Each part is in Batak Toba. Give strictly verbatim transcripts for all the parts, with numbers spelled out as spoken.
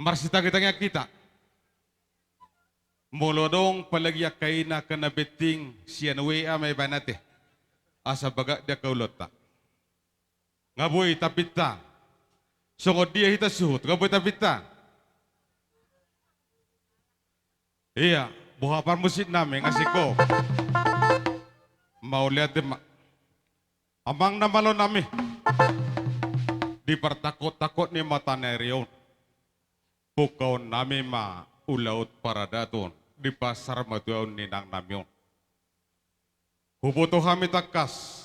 Marsitangitangian hita. Molo adong apalagi angka ina angka na betting sian W A ma ibana ate. Asa bagak di angka ulaonta. Nga boi tampinta. Songon dia hita suhut, nga boi tampinta. Ia, boha parmusik nami, nga singkop. Mauliate ma. Amang na malo nami. Di partakot-takot ni mata ni ari on. Pungkaon nami ma ulaon paradaton di pasar matuaon ni inang nami on. Huboto hami tangkas,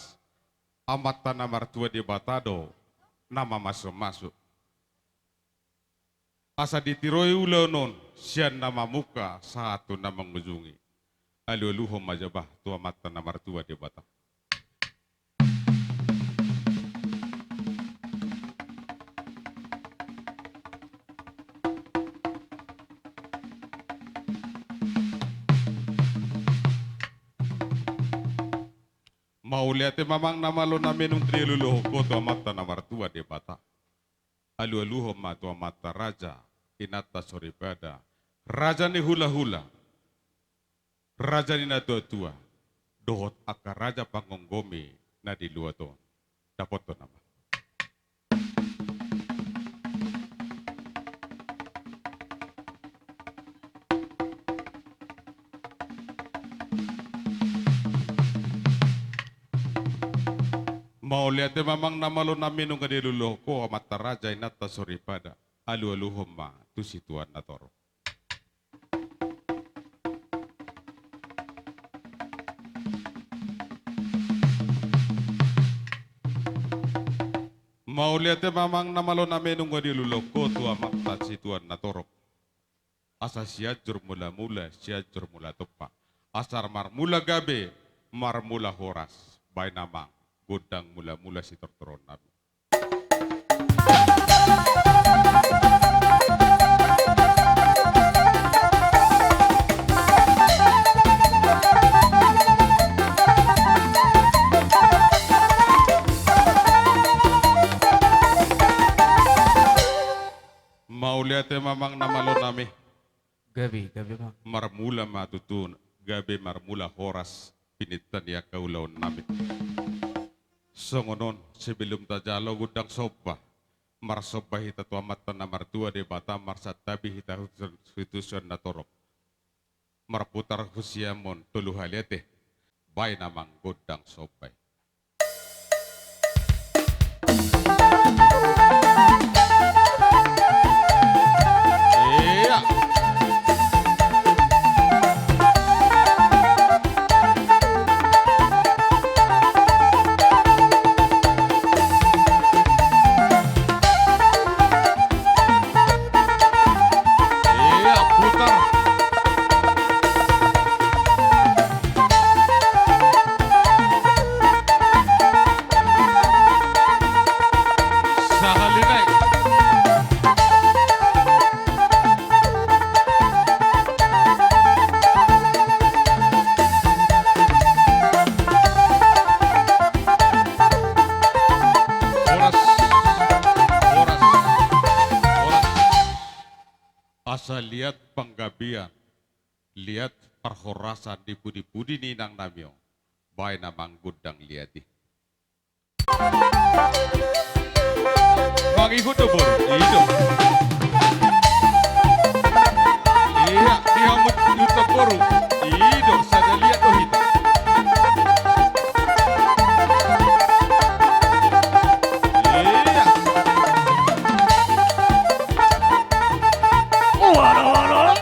Amanta na martua Debata do na mamasu-masu. Asa ditiroi ulaon on sian na mamungka sahat tu na mangujungi. Alu-aluhon ma jabah tu Amanta na martua Debata. Mauliate ma amang na malo nami nunga dialualuhon ho tu Amanta na martua Debata. Alualuhon ma tu amanta raja, inanta soripada, raja ni hulahula, raja ni natuatua, dohot angka raja panggomgomi na di luat on. Dapothon nama. Mauliate ma amang na malo nami nunga dialualuhon ho amanta raja, inanta soripada. Alualuhon ma tu situan na torop. Mauliate ma amang na malo nami nunga dialualuhon ho tu amanta situan na torop. Asa Sianjur Mulamula, Sianjur Mulatompa. Asa marmula gabe, marmula horas. Baen amang gondang mulamula sitortoron nami. Mauliate ma amang na malo nami. Gabe, gabe amang. Marmula ma tutu, gabe marmula horas, pininta ni angka ulaon nami. Songon on, sebelum tajalo gondang somba, marsomba hita tu Amanta na martua Debata, marsantabi hita tu situan na torop. Marputar husiamun tolu hali ate, baen amang gondang somba i. Ia. Ia, putar. Sahali nai. Horas. Horas. Horas. Asa liat panggabean, liat parhorasan di pudi-pudi ni inang nami on. Baen amang gondang liat i. Mangihut do boru, i do. Ia, dihamut ihut do boru, i do, sada liat do hita. Ia. Wala, wala.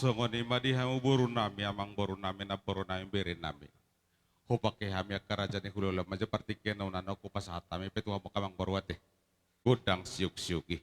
Songon i ma di hamu boru nami, amang boru nami, namboru nami, bere nami. Hupangke hami angka raja ni hulahula, manjalo partingkian on, unang hupasahat hami pe tu hamu angka amang boru ate. Gondang siuk-siuk i.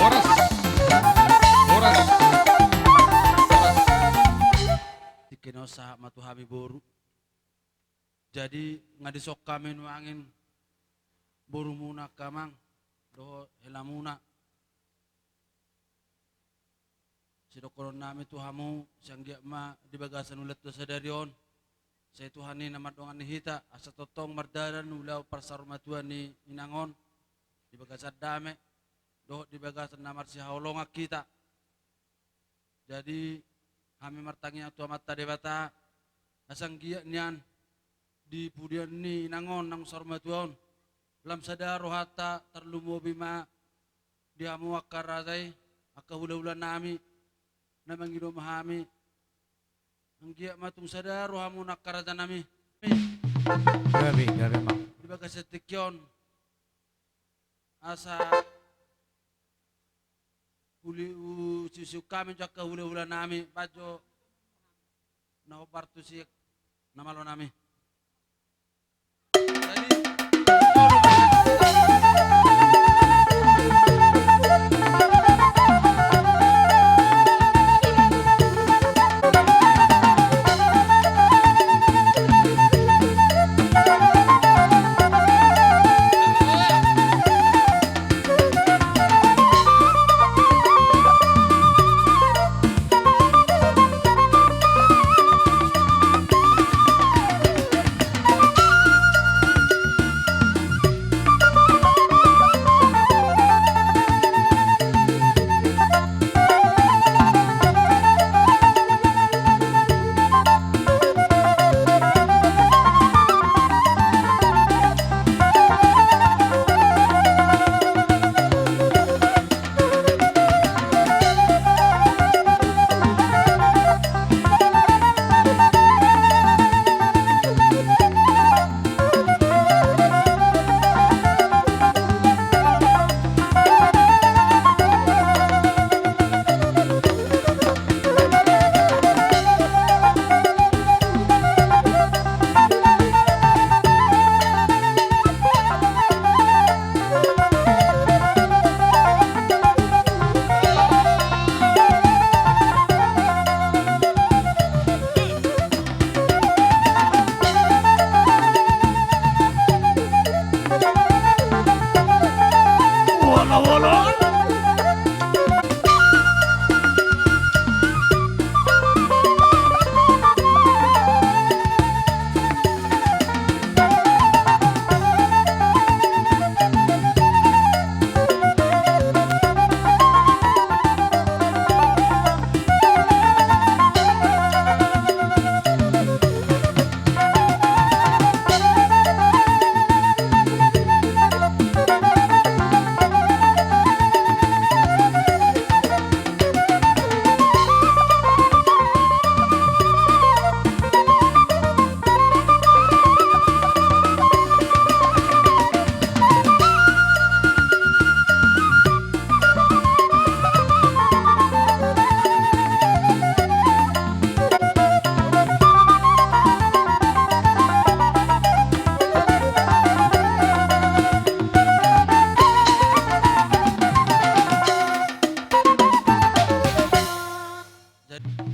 Horas. Horas. Horas. Tingki na on sahat ma tu hami boru. Jadi, nga dison hami nuaeng borumuna angka amang dohot helamuna. Sidohonon nami tu hamu, sai anggiat ma di bagasan ulaonta sadari on, sai Tuhan i na mandongani hita, asa tongtong mardalan ulaon parsaurmatuaon ni inang on di bagasan dame dohot di bagasan na marsihaholongan hita. Jadi, hami martangiang tu Amanta Debata, asa anggiat nian di pudian ni inang on naung saurmatua on, lam sada rohanta, tarlumobi ma di hamu angka raja i, angka hulahula nami na mangido hami. Anggiat ma tung sada rohamuna angka raja nami. Gabe, gabe, amang. Di bagasan tingki on, asa uli-, usiusiu hami jo angka hulahula nami, bahen jo na hombar tu siek na malo nami.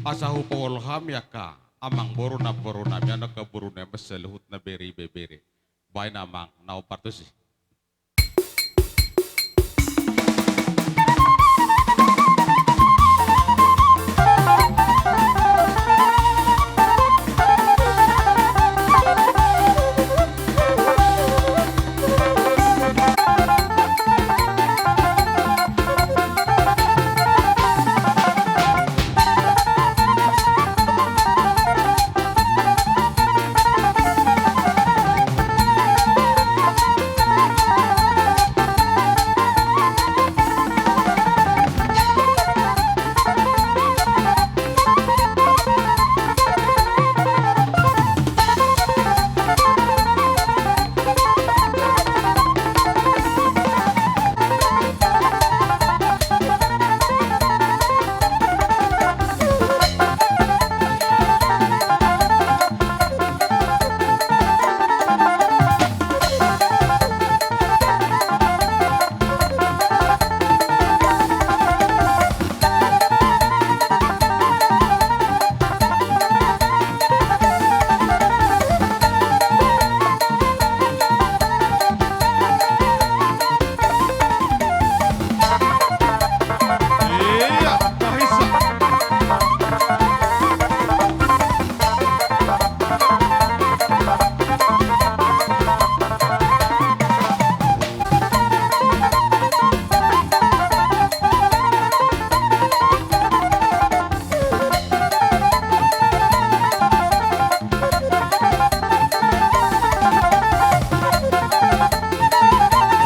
Asa hupaboa hami angka amangboru, namboru nami, anak boru nami, saluhut na bere ibebere. Baen amang na hombar tusi.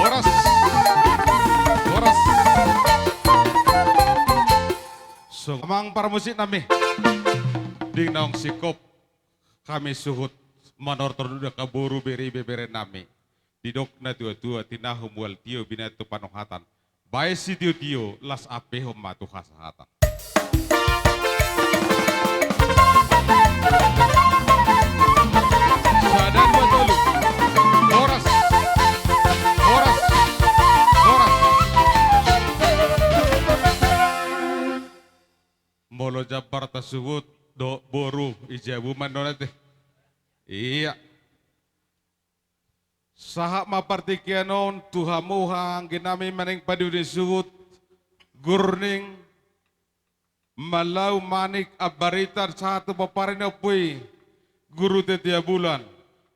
Horas. Horas. So, amang parmusik nami. Ding naung singkop hami suhut manortor di angka boru, bere ibebere nami. Didok na tuatua, tinahu mual tio, binahen tu panungkatan. Baen sitiotio, las ampehon ma tu hasahatan. Sada, dua, tolu. Horas. Horas. Horas. Molo jambar tasuhut dohot boru, i jabu ma on ate. Ia. Sahat ma partingkian on tu hamu anggi nami, maning padiudi suhut, gurning, malau manik, ambarita sahat tu pomparan ni ompu i, Guru Tetia Bulan.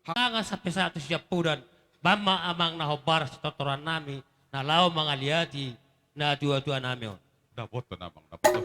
Tangan sampe sahat tu siampudan, baen ma amang na hombar sitortoran nami, na laho mangaliati na tuatua nami on. Dapotan amang, dapotan.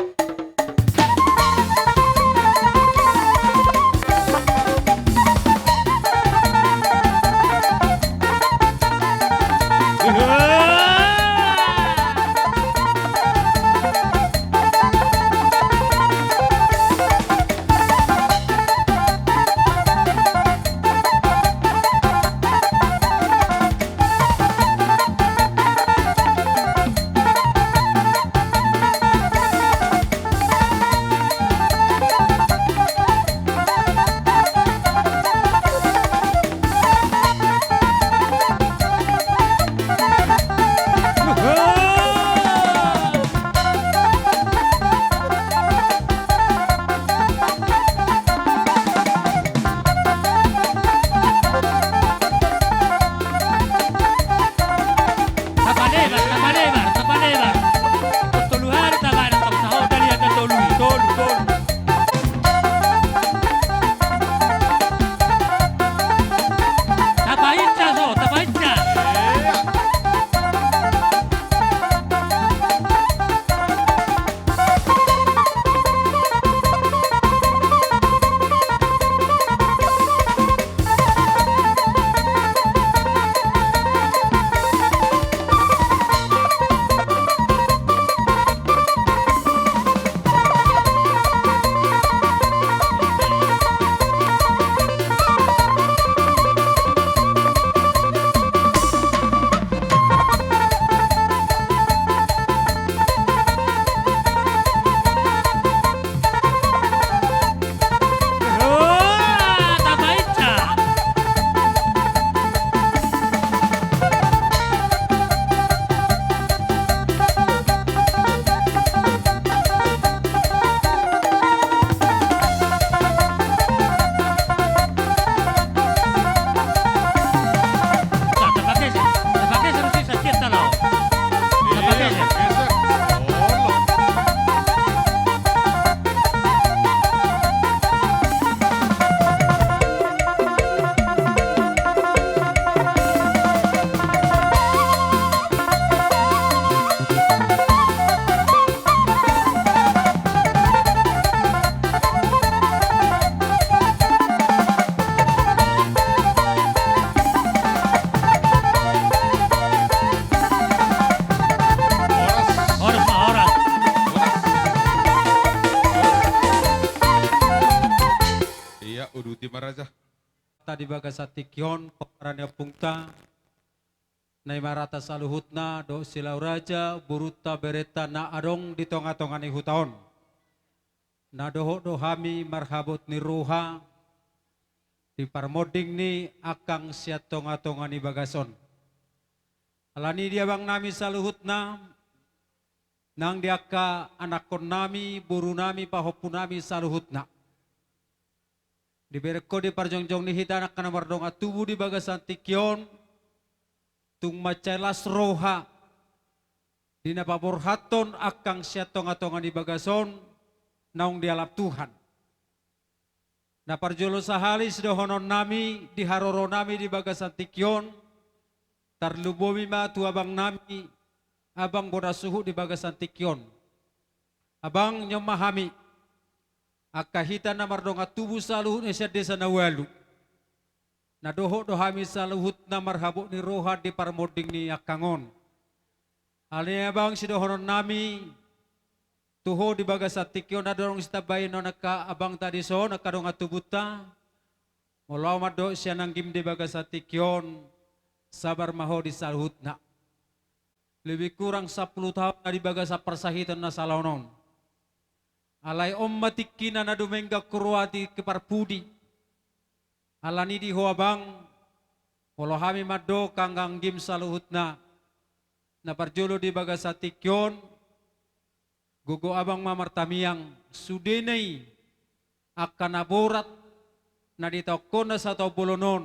di bagasan tingki on, pomparan ni ompungta, na i ma rata saluhutna, dohot silau raja, borunta, berenta na adong di tonga-tonga ni huta on. Na dohot do hami marhabot ni roha, di parmonding ni angkang sian tonga-tonga ni bagas on. Alani i di abang nami saluhutna, nang di angka anakkon nami, boru nami, pahompu nami saluhutna. Dibereng ho di parjongjong ni hita angka na mardongan tubu di bagasan tingki on, tung mansai las roha, di na paborhathon angkang sian tonga-tonga ni bagas on, naung dialap Tuhan. Na parjolo sahali sidohonon nami, di haroro nami di bagasan tingki on, tarlumobi ma tu abang nami, abang bona suhut di bagasan tingki on. Abang, nion ma hami, angka hita na mardongan tubu saluhutna sian desa na ualu. Na dohot do hami saluhutna marhabot ni roha di parmonding ni angkang on. Alani i abang sidohonon nami, tu ho di bagasan tingki on, na adong sitambaon angka abangta dison, angka dongan tubunta. Molo au mandok sian anggim di bagasan tingki on, sabar ma ho di saluhutna. Lebih kurang sampulu taon na di bagasan parsahiton na sala on. Alai on ma tingkina na dumenggan huroha di tingki parpudi. Alani i di ho abang, molo hami mandok angka anggim saluhutna, na parjolo di bagasan tingki on, gogo abang ma martamiang, sudena i angka na borat, na ditaonkon na sataon bolon on,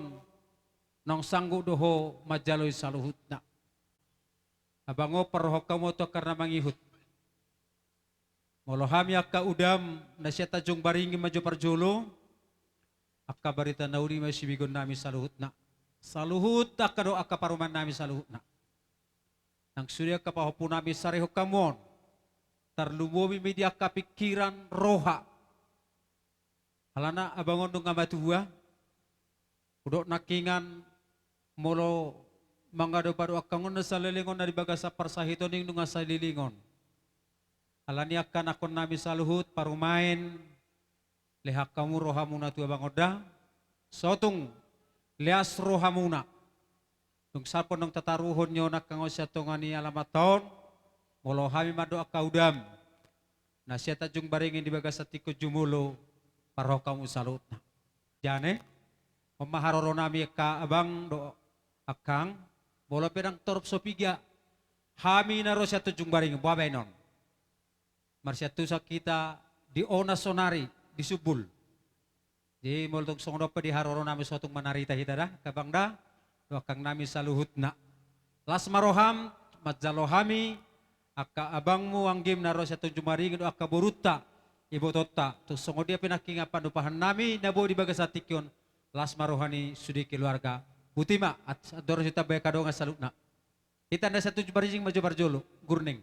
naung sanggup do ho manjalo i saluhutna. Abang, on parrohahon hamu tu angka na mangihut. Molo hami angka udam na sian Tanjung Baringin ma jo parjolo, angka barita na uli ma sibigon nami saluhutna. Saluhut angka do angka parumaen nami saluhutna. Nang sude angka pahompu nami sarihon hamu on. Tarlumobi ma i di angka pingkiran, roha. Alana abang on nunga matua. Hudok nangkiningan molo mangadop-adop angkang on na saleleng on, na di bagasan parsahiton i nunga saleleng on. Alani i angka anakkon nami saluhut, parumaen, lehon hamu rohamuna tu abang on da. Sotung las rohamuna. Dung sahat pe naung tataruhon nion angkang on sian tonga ni alamanta on, molo hami mandok angka udam na sian Tanjung Baringin di bagasan tingki on jumolo, parrohahon hamu saluhutna. Jane, on ma haroro nami angka abang dohot angkang, molo pe ndang torop so piga hami na ro sian Tanjung Baringin, boha baenon? Marsiantusan hita di ona sonari, di Sumbul. Jadi molo tung songon on pe di haroro nami, sotung manarita hita da, angka abang da, dohot angkang nami saluhutna. Las ma roham, manjalo hami, angka abangmu, anggim na ro sian Tanjung Baringin dohot angka borunta, ibotonta. Tung songon dia pe nangkiningan pandohan nami na boi di bagasan tingki on, las ma roha ni sude keluarga. Botima, andorang so ditambai angka dongan saluhutna. Hita na sian Tanjung Baringin ma jo parjolo, Gurning.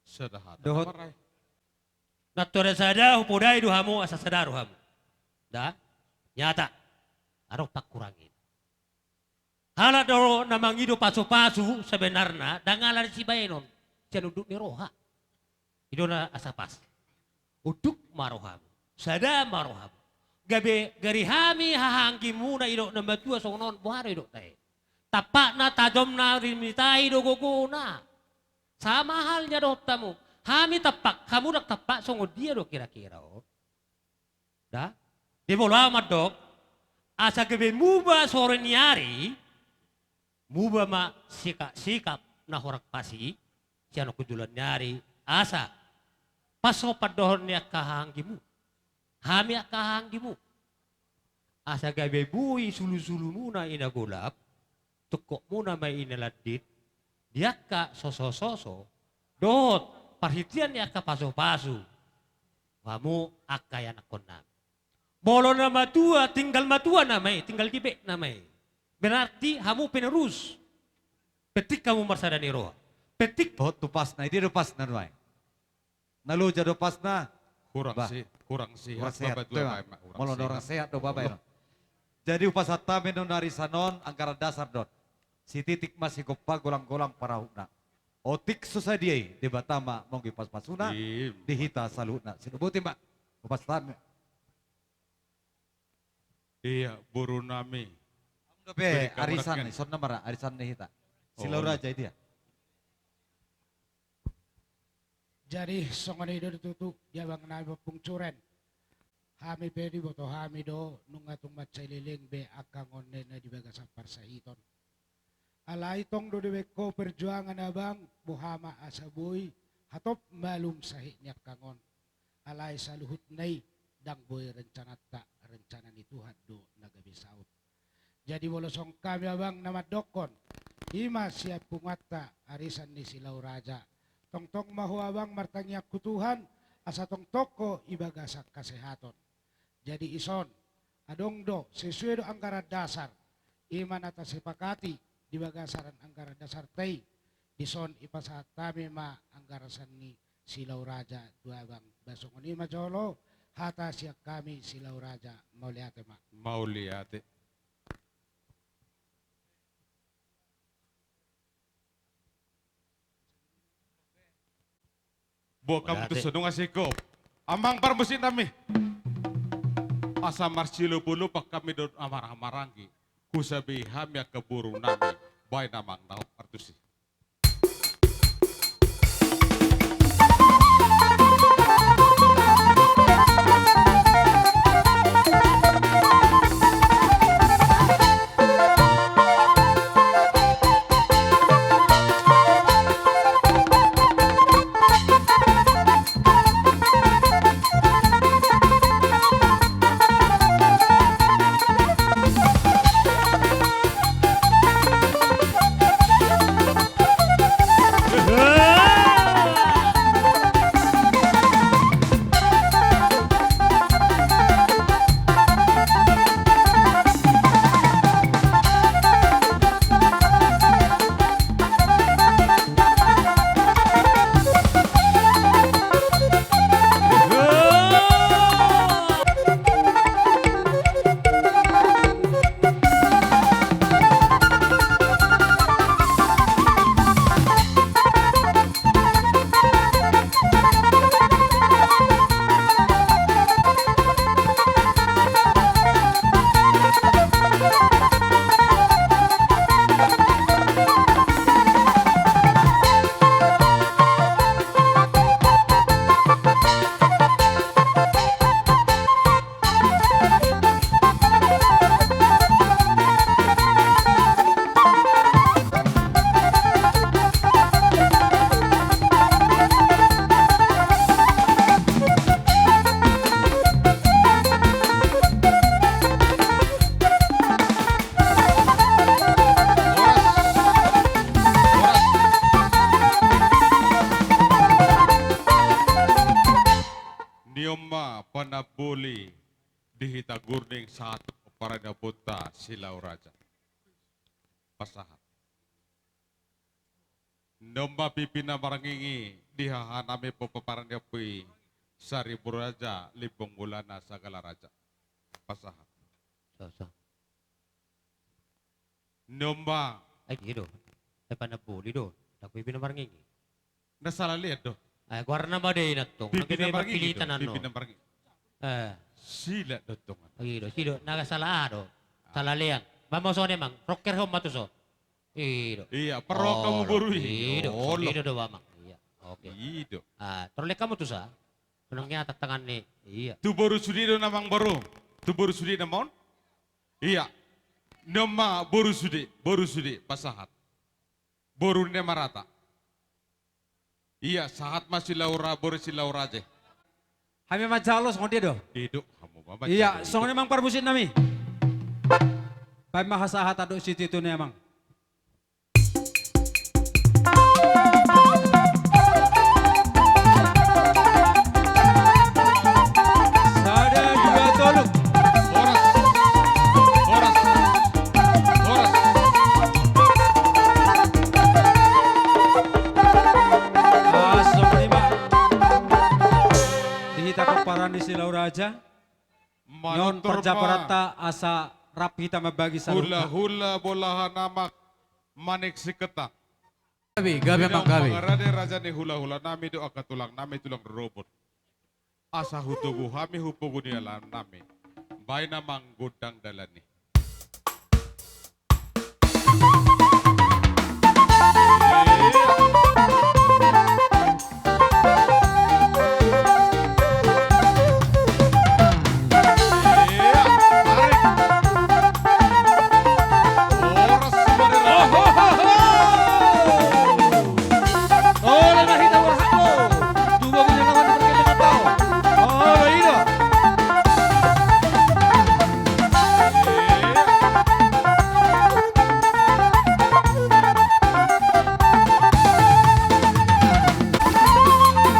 Sada hata dohot. Nang tua sada hupodai do hamu asa sada rohamu. Da, nyata. Adong pangkurangi. Halak do na mangido pasu-pasu sebenarna ndang ala ni sibaenon, sian unduk ni roha. I do na asa pas. Unduk ma rohamu, sada ma rohamu. Gabe gari hami haha anggimuna, didok na matua songon on, boha do didok tahe. Tampakna tajomna rimitahi do gogona. Sama halnya dohot hamu. Hami tampak, hamu ndang tampak, songon dia do kira-kira on? Da? Di molo au mandok, asa gabe muba sore ni ari, muba ma sikap-sikap na hurang pas i, sian hundulan ni ari, asa pas songon pandohan ni angka haha anggimu. Hami angka haha anggimu. Asa gabe boi sulu-sulumuna i na golap, tungkotmuna ma i na landit, di angka soso-soso, dohot parhitean ni angka pasu-pasu. Hamu angka ianakkonnami. Molo na matua, tinggal matua nama i, tinggal gibek nama i. Berarti hamu penerus. Penting hamu marsada ni roha. Penting. Dohot tu pasna, i dia do pasna nuaeng. Na loja do pasna. Kurang si-, kurang sehat. Kurang sehat, Bapak, tu, dua emang. Molo kurang sehat do Bapak, ya. Jadi hupasahat hami nuaeng on, anggaran dasar do on. Sititik ma sigompa, golang-golang parahutna. Otik so sadia i, Debata ma manggohi pasu-pasuna di hita saluhutna. Sidoboti ma. Hupasahat hami. Iya, boru nami. Dope, arisan ni, songon na ma ra, arisan ni hita. Silau Raja i dia. Jadi, songon i do tutu, di abang nami Ompung Curen. Hami pe diboto hami do, nunga tung mansai leleng be angka on na di bagasan parsahiton. Alai tong do dibaen ho perjuangan abang, boha ma asa boi, hatop malum sahit ni angka on. Alai saluhutna i, ndang boi rencananta, rencana ni Tuhan do na gabe saut. Jadi molo songon hami abang na mandokkon, i ma sian punguanta arisan ni Silau Raja. Tongtong ma ho abang martangiang tu Tuhan, asa tongtong ho di bagasan hasehaton. Jadi dison, adong do, sesuai do anggaran dasar, i ma na tasepakati di bagasan anggaran dasarta i, dison dipasahat hami ma anggaran ni Silau Raja tu abang. Ba songon i ma jolo, hata sian hami Silau Raja, mauliate ma. Mauliate. Boan hamu tusi, nunga singkop. Amang parmusik nami. Asa marsilupa-lupa hami dohot amang marhahamaranggi. Husabai hami angka boru nami. Baen amang na partusi. Ni on ma panamboli di hita gurning sahat pomparan ni ompunta Silau Raja. Pasahat. Ni on ma pipi na marngingi di hahanami pomparan ni ompu i Saribu Raja, Limbong Mulana Sagala Raja. Pasahat. Sasa. Ni on ma. Ai i do. Ai panamboli do. Ndang pipi na marngingi. Na salalean do. Ai goarna ma do i nantong. Pipi na marngingi do. Pipi na marngingi. Eh. Sila do tong. I do, sila do. Na sala aha do. Salalean. Ba molo songon i amang, rongker ho ma tuson. I do. Iya, parrohahon hamu boru i. I do. I do do amang. Iya. Oke. I do. Ah, torlek hamu tusa. Nunga ia tantangan ni. Iya. Tu boru sude do na amang boru. Tu boru sude na ma on. Iya. Ni on ma boru sude, boru sude, pasahat. Boru ni na marata. Iya, sahat ma Silau Ra-, boru Silau Raja. Hami manjalo songon dia do. I do, hamu ma manjalo. Iya, songon i amang parmusik nami. Baen ma hasahatan dohot sititi ni amang. Sada, dua, tolu. Horas. Horas. Horas. Ah, songon i ma. Di hita pomparan ni Silau Raja. Ni on parjaparanta asa rap hita mambagi saluhutna. Hulahula bolahan amak manik siketa. Gabe, gabe amang, gabe. Mangarade raja ni hulahula nami do angka tulang nami, tulang rorobot. Asa hutogu hami hu pogu ni alaman nami. Baen amang gondang dalan i.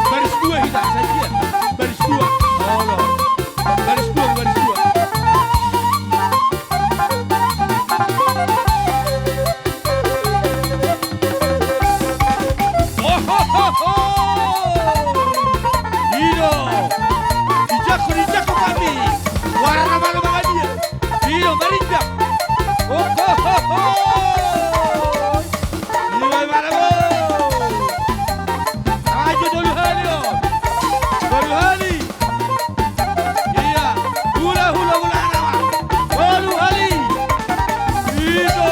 Baris dua hita, sadia. Baris dua. Olo. Baris dua, baris dua. Ohohoho! I do. Dijangkon, dijangkon kami. Warna mana, mana dia? I do, marinjak. Ohohoho! I do, mana, mana? Ajo tolu hali on. Tolu hali. Ia, hula, hula, hula, hula. Tolu hali. I do.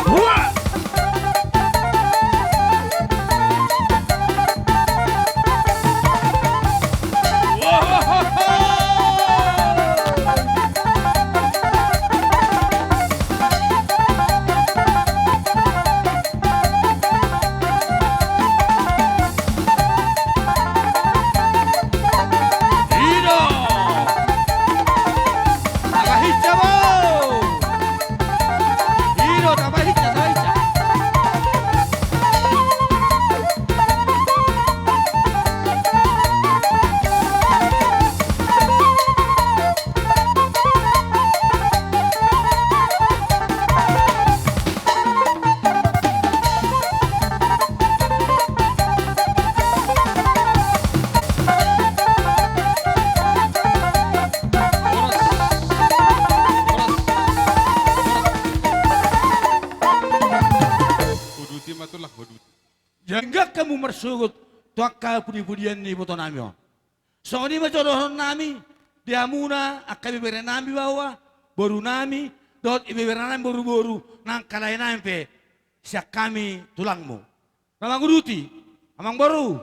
Hua. I do. Tabahica bo. I do, tabahica, tabahica. Uduti ma tulang, uduti. Jala denggan hamu marsogot tu angka pudipudian ni ibotonami on. Songon i ma jo dohononnami di hamuna angka ibeberenami baoa, borunami, dohot ibeberenami boruboru, nang angka laenami pe sian hami tulangmu. Na manguduti, amangboru.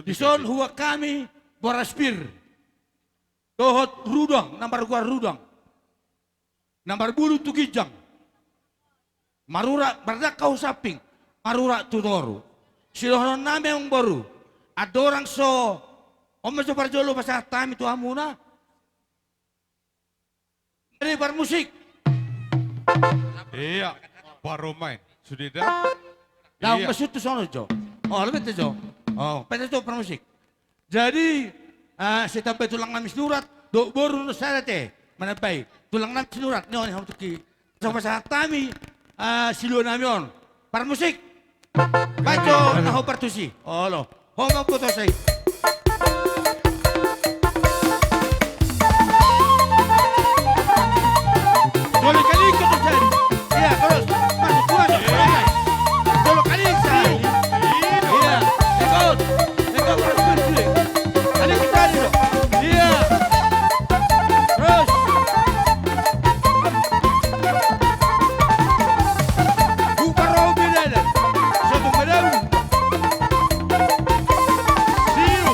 Dison huboan hami boras pir dohot rudang, na margoar rudang. Na marbulung tu ginjang, marurat, mardangka hu samping, marurat tu toru. Sidohononnami, amangboru, andorang so on ma jo parjolo pasahat hami tu hamuna. Jadi parmusik. Ia, paromaen. Sude da. Laos masuk tu sono jo. O, lebih tu jo. O, peta jo parmusik. Jadi, ah, sai tambai tulangnami Sinurat dohot boru na sada te manambai. Tulangnami Sinurat, ni on hamu tuki. Pasahat hami, ah, siluanami on. Parmusik. Baco na ho partusi. Olo. Ho ma boto sai. Jolo kaling kau terjadi. Ia, terus. Masuk, masuk. Jolo kaling sai. Ia, ikut. Ikut terus, terus, terus. Kaling kita ini, loh. Ia. Terus. Buka robi dada. Sotung badabu. Siu.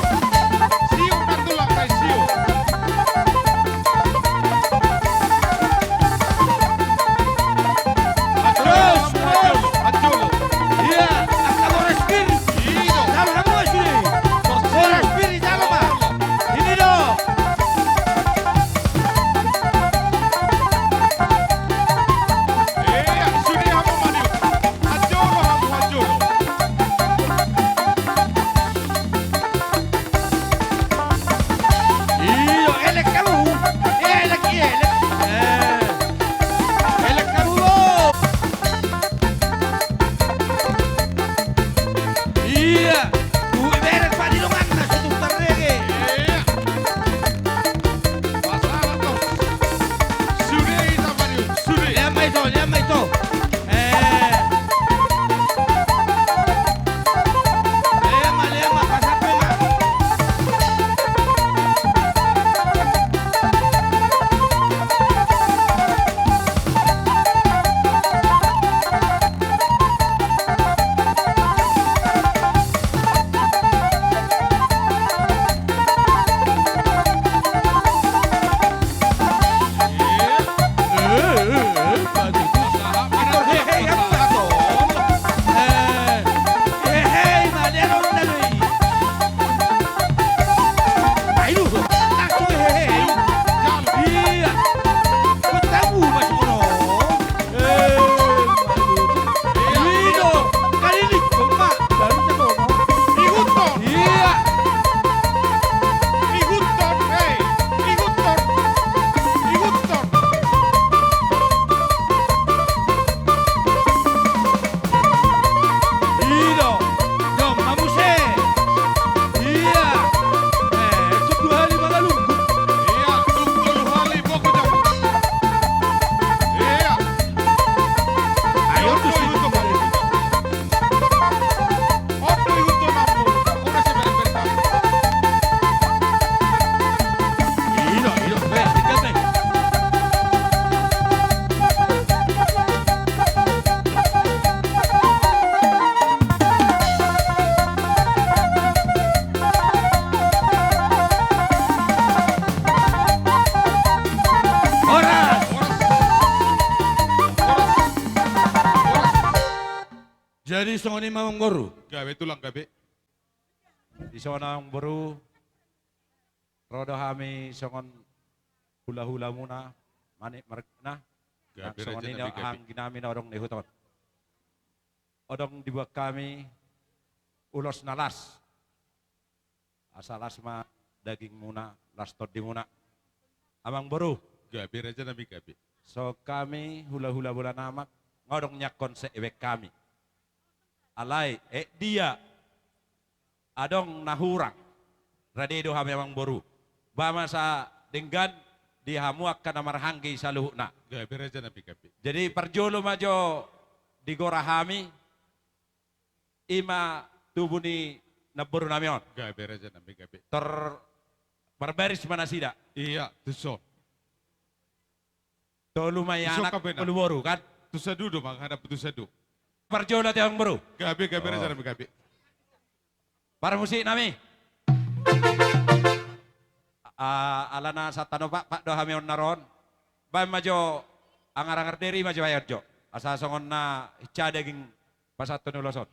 Jadi songon i ma amangboru. Gabe tulang gabe. Dison amangboru, ro do hami songon hulahulamuna, Manik margana. Gabe raja nami gabe. Nang songon i do anggi nami na adong na di huta on. Adong dibuat hami ulos na las. Asa las ma dagingmuna, las tondimuna. Amangboru. Gabe raja nami gabe. Songon hami hulahula Bolon Amak, nga adong nian konsep ibaen hami. Alai, eh, dia adong na hurang. Rade do hami amangboru. Ba masa denggan di hamu angka na marhahaanggi saluhutna. Gabe raja nami gabe. Jadi parjolo ma jo digora hami, i ma tubu ni namboru nami on. Gabe raja nami gabe. Tor marbaris ma nasida. Ia, tuson. Tolu ma i anak, tolu boru kan? Tusa dudu ma, hadap tusa du. Parjolo ate amangboru. Gabe, gabe raja nami gabe. Parmusik nami. Ah, alana santano pakpak do hami on na ro on. Baen ma jo angar-angar deri ma jo baen jo. Asa songon na hinsa daging pasahathon ulos on.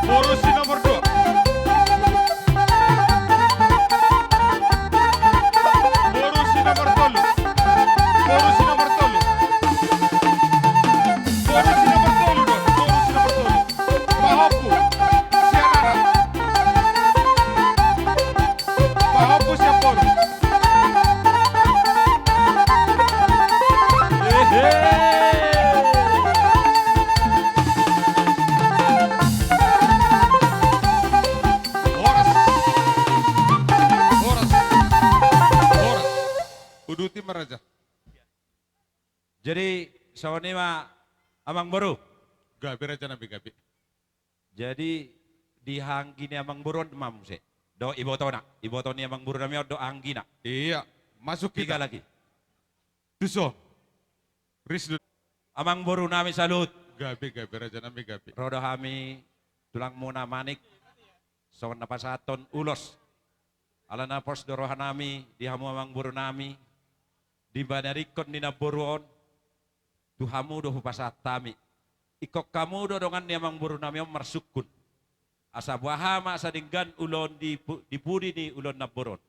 Boru si nomor dua. Boru si nomor tolu. Boru si nomor tolu. Boru si nomor tolu do. Boru si nomor tolu. Pahompu. Sian anak. Pahompu sian boru. Ehe. Horas. Horas. Horas. Uduti ma raja. Jadi songon i ma amangboru. Gabe raja nami gabe. Jadi di hahaanggi ni amangboru on ma muse. Dohot ibotona. Iboto ni amangboru nami on dohot hahaanggina. Ia, masuk hita. Tiga lagi. Tuson. Risdu. Amangboru nami saluhut. Gabe, gabe raja nami gabe. Ro do hami tulangmuna Manik. Songon na pasahathon ulos. Alana pos do roha nami di hamu amangboru nami. Di bagasan ingkon ni namboru on. Tu hamu do hupasahat hami. Ingkon hamu do dongan ni amangboru nami on marsungkun. Asa boha ma asa denggan ulaon di pu-, di pudi ni ulaon namboru on.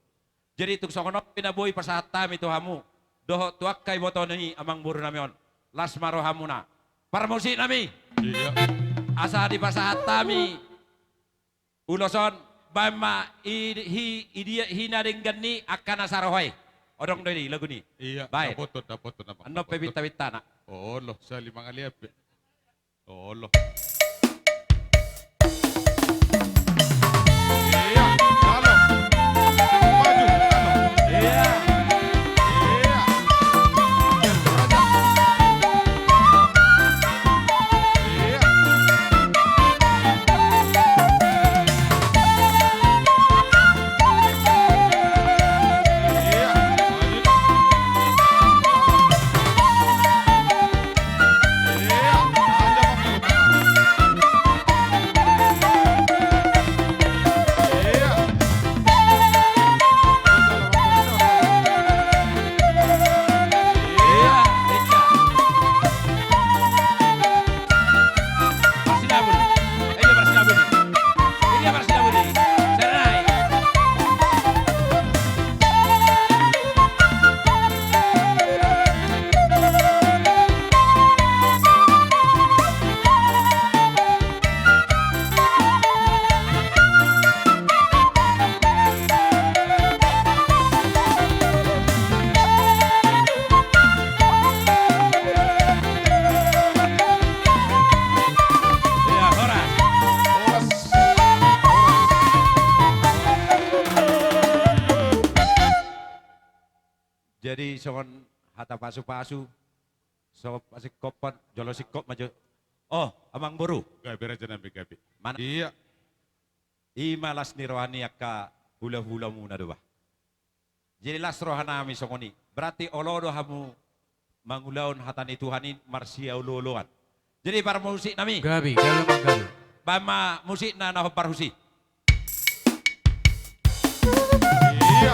Jadi tung songon on pe na boi pasahat hami tu hamu. Dohot tu angka iboto ni amangboru nami on. Las ma rohamuna. Parmusik nami. Ia. Asa dipasahat hami. Ulos on, baen ma i, hi, i dia, hi na denggan ni angka na saroha i. Adong do i lagu ni. Ia, baen. Dapoton, dapoton nama. Annon pe dapoton. Pinta-pintana. Olo, sali mangalian pe. Olo. Ia, halo. Maju, halo. Ia. Ia. Songon hata pasu-pasu, so pasingkophon, jolo singkop ma jo. Oh, amangboru. Gabe raja nami, gabe. Mana? Iya. I ma las ni roha ni angka hula-hulamuna do bah. Jadi las roha nami songon i. Berarti olo do hamu mangulahon hata ni Tuhan i marsiaolo-oloan. Jadi parmusik nami. Gabe, gabe, amang, gabe. Baen ma musikna na hombar husi. Iya.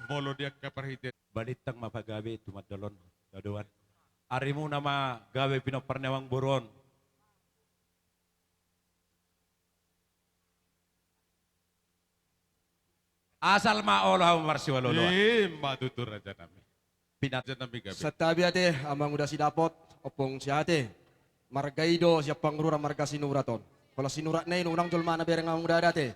Molo di angka parhite. Balintang ma pagabe tumandalon, dadoan. Arimuna ma gabe pinompar ni amangboru on. Asal ma olo hamu marsiaolo-oloan. I ma tutu raja nami. Pinat. Raja nami gabe. Santabi ate, amang uda Sidapot, ompung Siate. Marga i do sian Pangururan marga Sinurat on. Holan Sinurat na i nungnang jolmana bereng amang uda ate.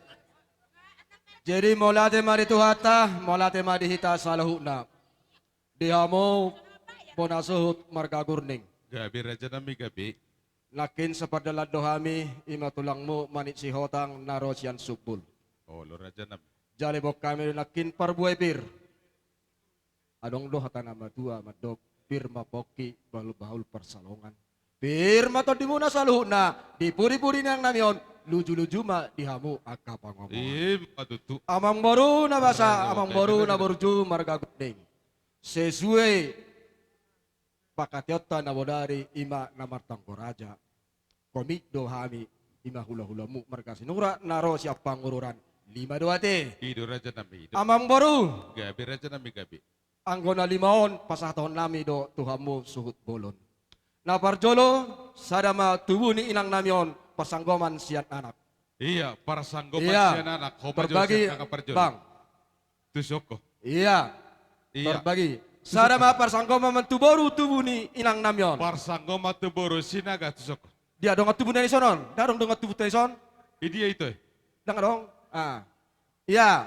Jadi mauliate ma di Tuhanta, mauliate ma di hita saluhutna. Di hamu bona suhut marga Gurning. Gabe raja nami gabe. Nangkin sapardalan do hami, i ma tulangmu Manik Sihotang na ro sian Sumbul. Olo raja nami. Jala diboan hami do nangkin parbue pir. Adong do hata na matua mandok, pir ma pongki, bahul-bahul parsalongan. Pir ma tondimuna saluhutna, di pudi-pudi ni inang nami on, luju-luju ma di hamu angka pangomoan. I ma tutu. Amangboru na basa, amangboru na burju marga Gurning. Sesuai pangkataionta na bodari, i ma na martonggo raja. Komit do hami, i ma hula-hulamu marga Sinurat na ro sian Pangururan. Lima do ate. I do raja nami, i do. Amangboru. Gabe raja nami gabe. Anggo na lima on pasahaton nami do tu hamu suhut bolon. Na parjolo, sada ma tubu ni inang nami on parsanggoman sian anak. Iya, parsanggoman sian anak. Ho ma jo sian anak parjolo. Bang. Tuson ho. Iya. Iya. Tarbagi. Sada ma parsanggoman tu boru tubu ni inang nami on. Parsanggoman tu boru Sinaga, tuson ho. Dia dongan tubu na dison on. Dia dong dongan tubu na dison. Idia ito e. Dang adong. Ah. Iya.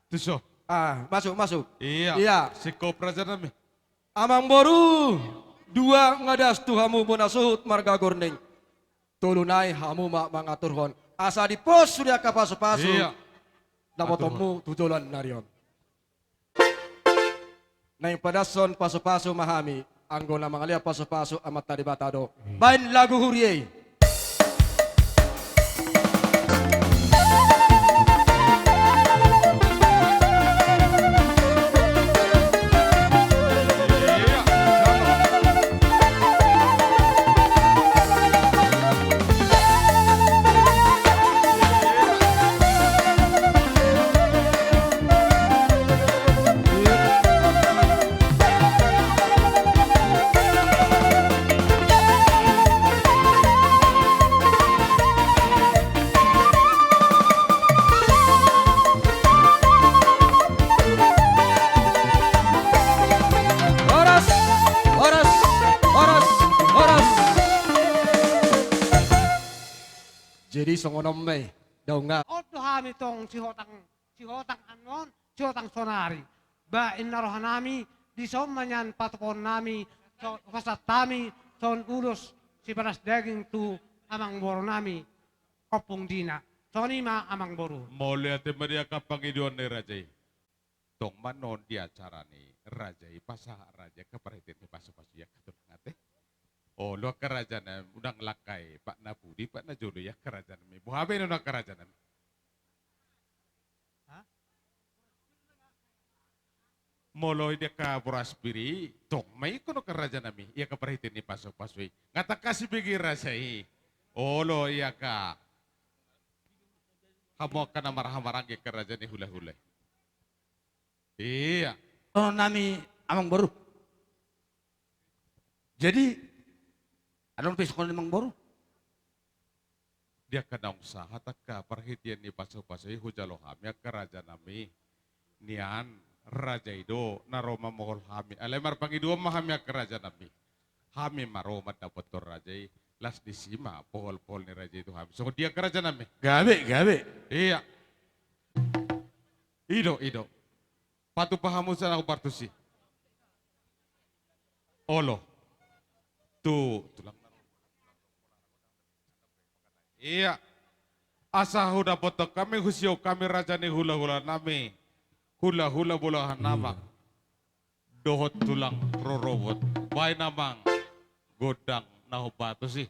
Tuson. Ah, masuk, masuk. Iya. Iya. Singkop raja nami. Amangboru, dua nga das tu hamu bona suhut marga Gurning. Tolu nai hamu ma mangaturhon. Asa dipos sude angka pasu-pasu. Iya. Dapotonmu tu joloan ni ari on. Naeng padashon pasu-pasu ma hami, anggo na mangalehon pasu-pasu Amanta Debata do. Baen lagu huria i. Horas, horas, horas, horas. Jadi songon on ma i, daong nga. On do hami tong Sihotang, Sihotang annon, Sihotang sonari. Ba inna roha nami, dison ma nian patupaon nami, so, pasahat hami, songon ulos sipadas daging tu amangboru nami, Ompung Dina. Songon i ma amangboru. Mauliate ma di angka pangidoan ni raja i. Tong ma non di acara ni raja i pasahat raja angka parhitean ni pasu-pasu i angka tulang ate. Olo angka raja nami, unang langkai, pat na pudi, pat na jolo i angka raja nami. Boha baenon angka raja nami. Ha? Molo i di angka boras pir i, tong ma ingkon angka raja nami, i angka parhitean ni pasu-pasu i. Nga tangkas dibege raja i. Olo i angka. Hamu angka na marhahamaranggi angka raja ni hula-hula i. Iya. Dohonon nami amangboru. Jadi, adong pe songon i, amangboru? Di angka naung sahat angka parhitean ni pasupasu i hujalo hami angka rajanami, nian raja i do na ro mamohol hami, alai marpangidoan ma hami angka rajanami. Hami ma ro mandapothon raja i, las disi ma pohol-pohol ni raja i tu hami. Songon dia angka rajanami? Gabe, gabe. Ia. I do, i do. Patupa hamu sian ahu partusi. Olo. Tu tulang. Ia. Asa hudapothon hami, husiou hami raja ni hulahulanami, hulahula Bulu Anak Namak dohot tulang rorobot. Baen amang gondang na hombar tusi.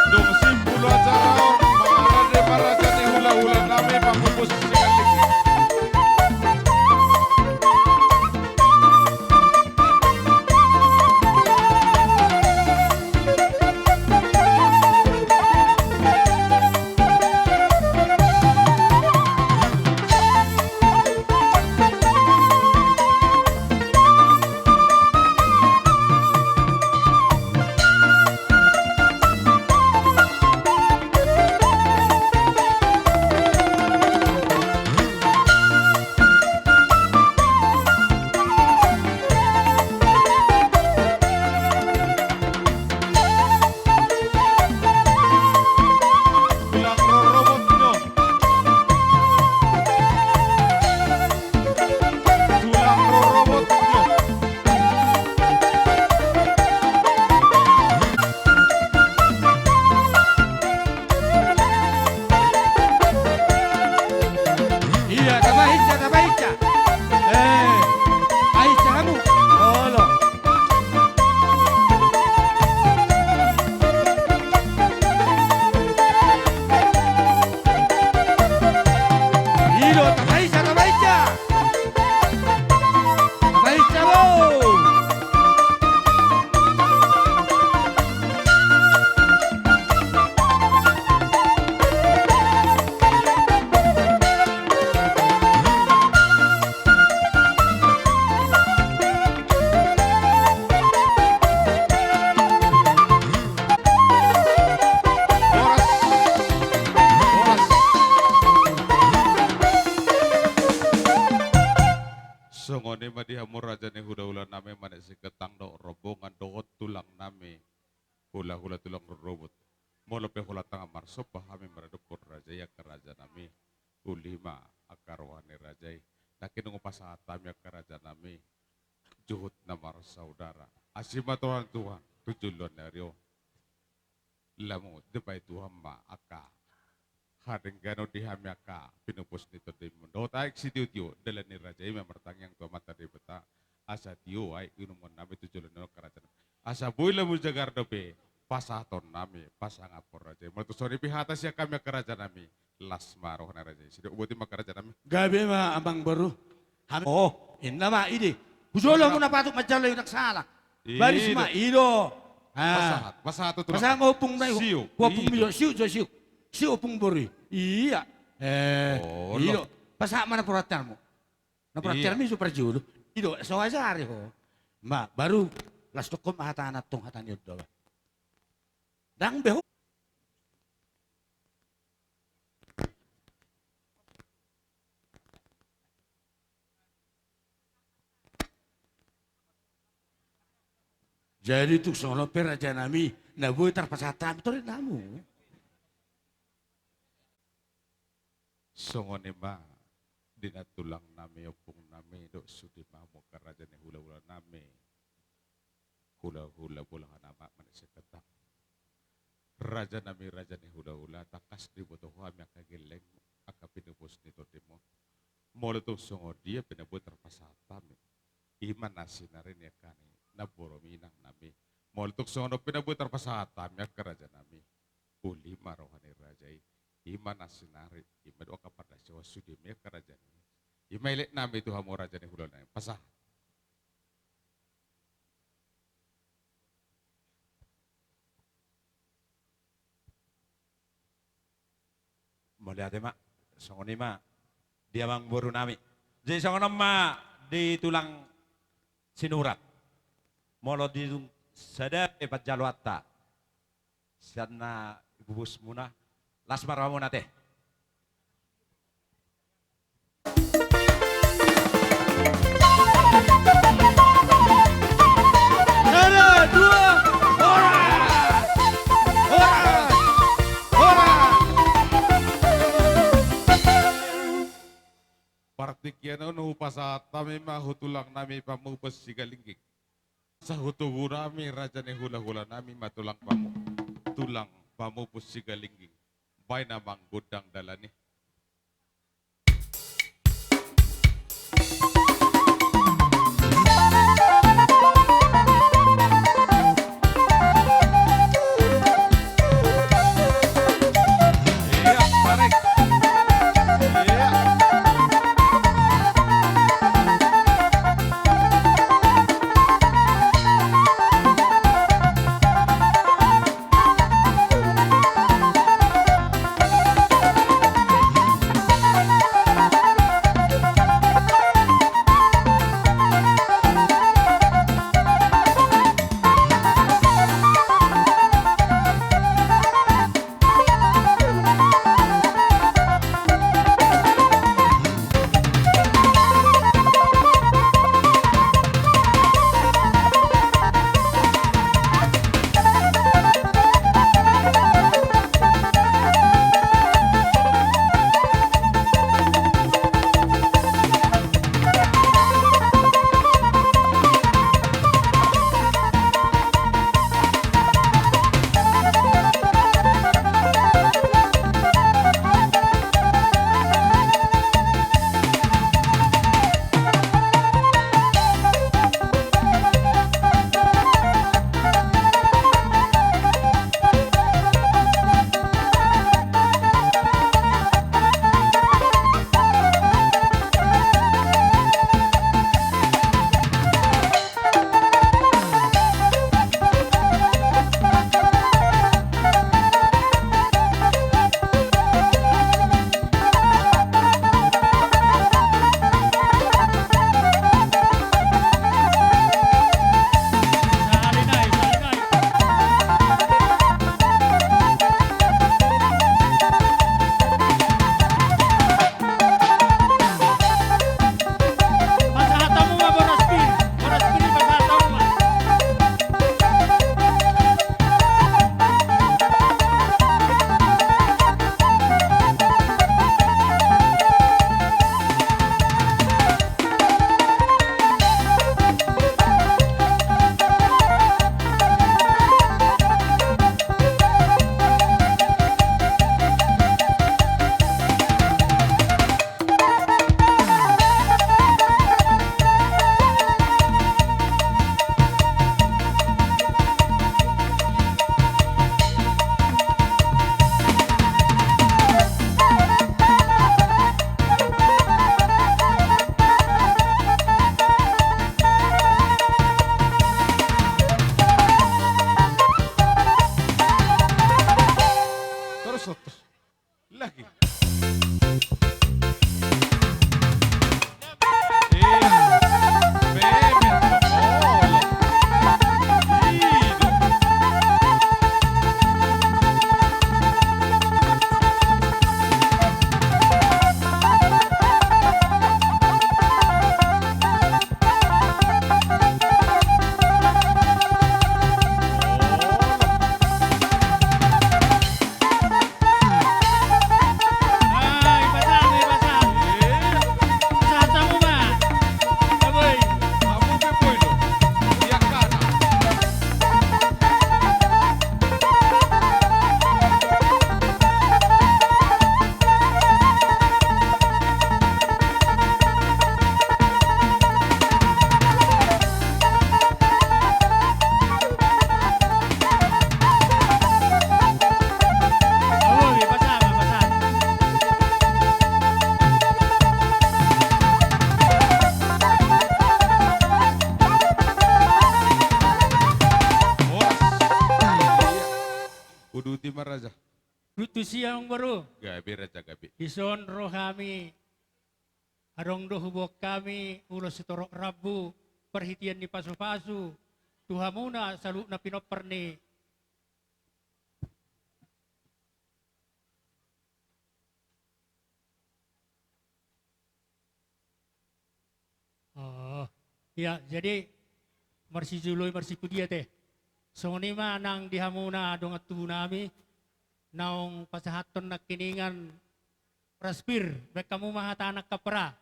Dung simpul acara on, marade ma raja ni hulahulanami, pamumus sian ligi. Tulang rorobot nyo. Tulang rorobot nyo. Ia, tamba hinsa, tamba hinsa. Eh, ai, salamu. Olo. I do, tamba hinsa, tamba hinsa. Tamba hinsa, bo. Horas. Horas. Songon i ma di hamu raja ni hulahulanami, Manik Singkatang dohot rombongan dohot tulangnami, hulahula tulang rorobot. Molo pe holan tangkas marsomba hami maradophon raja i, angka rajanami, uli ma angka roha ni raja i. Nangkin nunga pasahat hami angka rajanami, juhut na marsaudara. Asi ma torang Tuhan tu joloan ni ari on. Lamu dipasahat Tuhan ma angka Hadengganon di hami angka pinopos ni tondimon. Dohot aek sitiotio, dalan ni raja i ma martangiang tu Amanta Debata, asa tio aek inumonnami tu joloan on angka rajanami. Asa boi lam hujagar dope pasahatonnami pasangaphon raja i. Molo tung songon i pe hata sian hami angka rajanami, las ma roha ni raja i. Sidok boti ma angka rajanami. Gabe ma amang boru. Hami, oh, inna ma i do. Hujolo hamu na patut manjalo i, ndang sala. Baris ma i do. Pasahat, pasahat tu tulang. Pasahat ma ompungna i. Siuk, ompung i do. Siuk jo, siuk. Siuk ompung boru i. Iya. Eh, i do. Pasahat ma na porattanmu. Na porattanmi so parjolo. I do, so ajari ho. Ma, baru las dokkon ma hatana tong, hata ni on do. Ndang be ho. Jadi tung songon on pe rajanami, na boi tarpasahat hami tu torinami. Songon i ma di na tulangnami, ompungnami, dohot sude ma hamu angka raja ni hulahulanami. Hulahula bolahan amak manik sian gatang. Rajanami, raja ni hulahula, tangkas diboto ho hami angka gelleng, angka pinopos ni tondimon. Molo tung songon dia pe na boi tarpasahat hami, i ma na sinari ni angka ni namboru, inangnami. Molo tung songon on pe na boi tarpasahat hami angka rajanami, uli ma roha ni raja i. I ma na sinari, i ma do angka pardaseon sude ma i angka rajanami. I ma eleknami tu hamu raja ni hulahulanami. Pasahat. Mauliate ma, songon i ma di amang borunami. Jadi songon on ma di tulang Sinurat. Molo dung sada pe panjaloanta sian na ibubusmuna, las ma rohamuna ate. Sada, dua, horas! Horas! Horas! Partingkian on hupasahat hami ma tu tulangnami Pamupus Sigalingging. Sahutogu nami raja ni hulahulanami ma tulang pamu-, tulang Pamupus Sigalingging. Baen amang gondang dalan i. Ima raja. Tusi amang boru. Gabe raja gabe. Dison ro hami, adong do huboan hami ulos sitorop rambu, parhitean ni pasupasu tu hamuna saluhutna pinompar ni Oh, iya, jadi marsijolo i marsipuji ate. Songon i ma nang di hamuna dongan tubu nami, naung pasahathon nangkiningan raspir, baen hamu ma hata angka pomparan.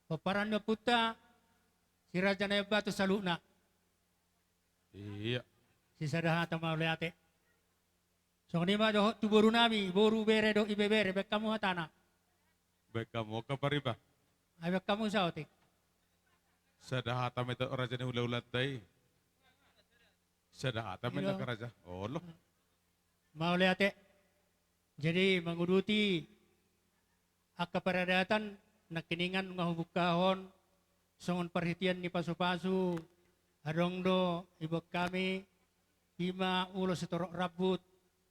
Pomparan ni ompunta, si Raja Naiambaton saluhutna. Iya. Sisada hata mauliate. Songon i ma dohot tu boru nami, boru, bere dohot ibebere, baen hamu hatana. Baen hamu angka pariba. Ai baen hamu saotik. Sada hata ma i tu raja ni hulahulanta i. Sada hata ma i. Olo. Raja. Olo. Mauliate. Jadi manguduti angka paradatan nangkiningan nunga hubungkahon songon parhitean ni pasupasu, adong do diboan hami, ima ulos sitorop rambu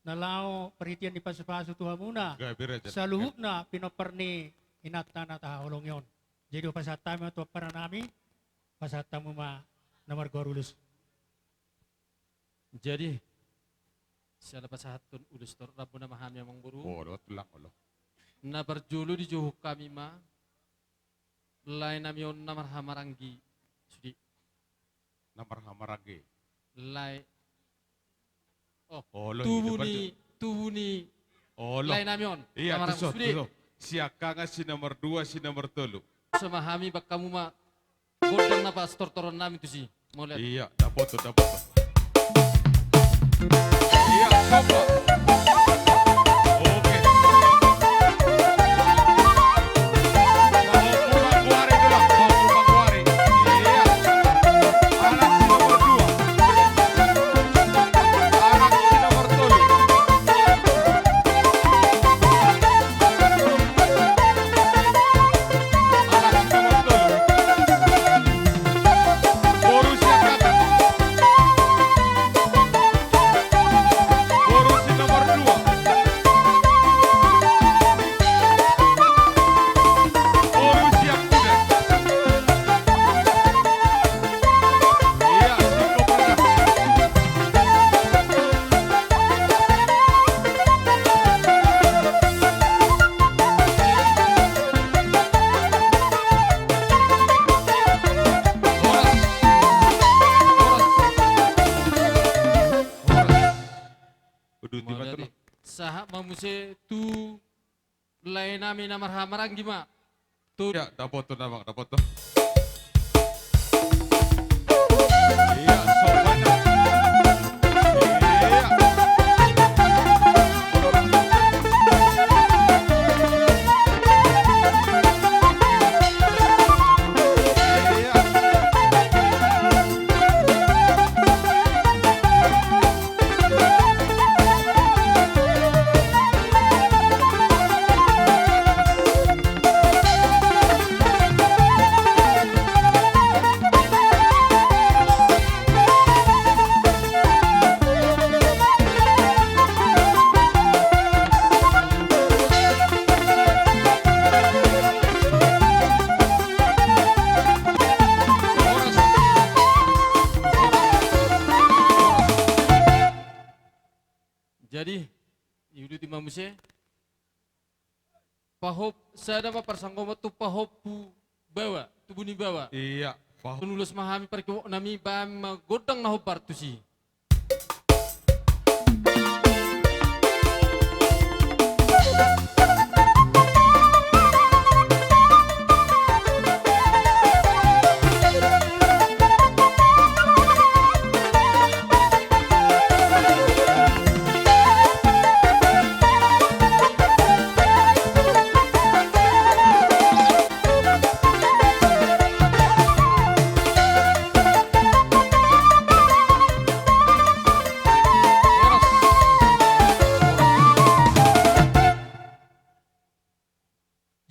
na laho parhitean ni pasupasu tu hamuna. Gabe raja. Saluhutna pinompar ni inanta na tahaholongi on. Jadi hupasahat hami ma tu pomparan nami, pasahat hamu ma na margoar ulos. Jadi siala pasahathon ulos sitorop rambu nama hami amang boru. Oh, dohot tulang olo. Na parjolo dijouhon hami ma lae nami on na marhahamaranggi. Sude. Na marhahamaranggi. Lae. Oh, olo, tubu ni, tubu ni. Olo. Lae nami on. Iya, na marhahamaranggi. Tuso, sude. Tuso. Siangkangan si nomor dua, si nomor tolu. Sama hami baen hamu ma gondang na pastortoron nami tusi. Mauliate. Iya, dapoton, dapoton. Iya, sopo. Oke. Pahompu manggoari tulang, pahompu manggoari. Iya. Anak si nomor dua. Anak si nomor tolu. Anak si nomor tolu. Boru siangkangan. Boru si nomor dua. Boru siangkangan. Iya, singkop rendah. Horas. Horas. Horas. Uduti ma tulang. Sahat ma muse tu lae nami na marhahamaranggi ma. Tu. Ya, dapoton amang, dapoton. Iya, sopan. Iya. Iya. Jadi, iuduti ma muse. Pahop, sada ma parsanggoman tu pahompu baoa, tubu ni baoa. Iya, pahop. Ulos ma hami parkiwok nami, baen ma gondang na hombar tusi.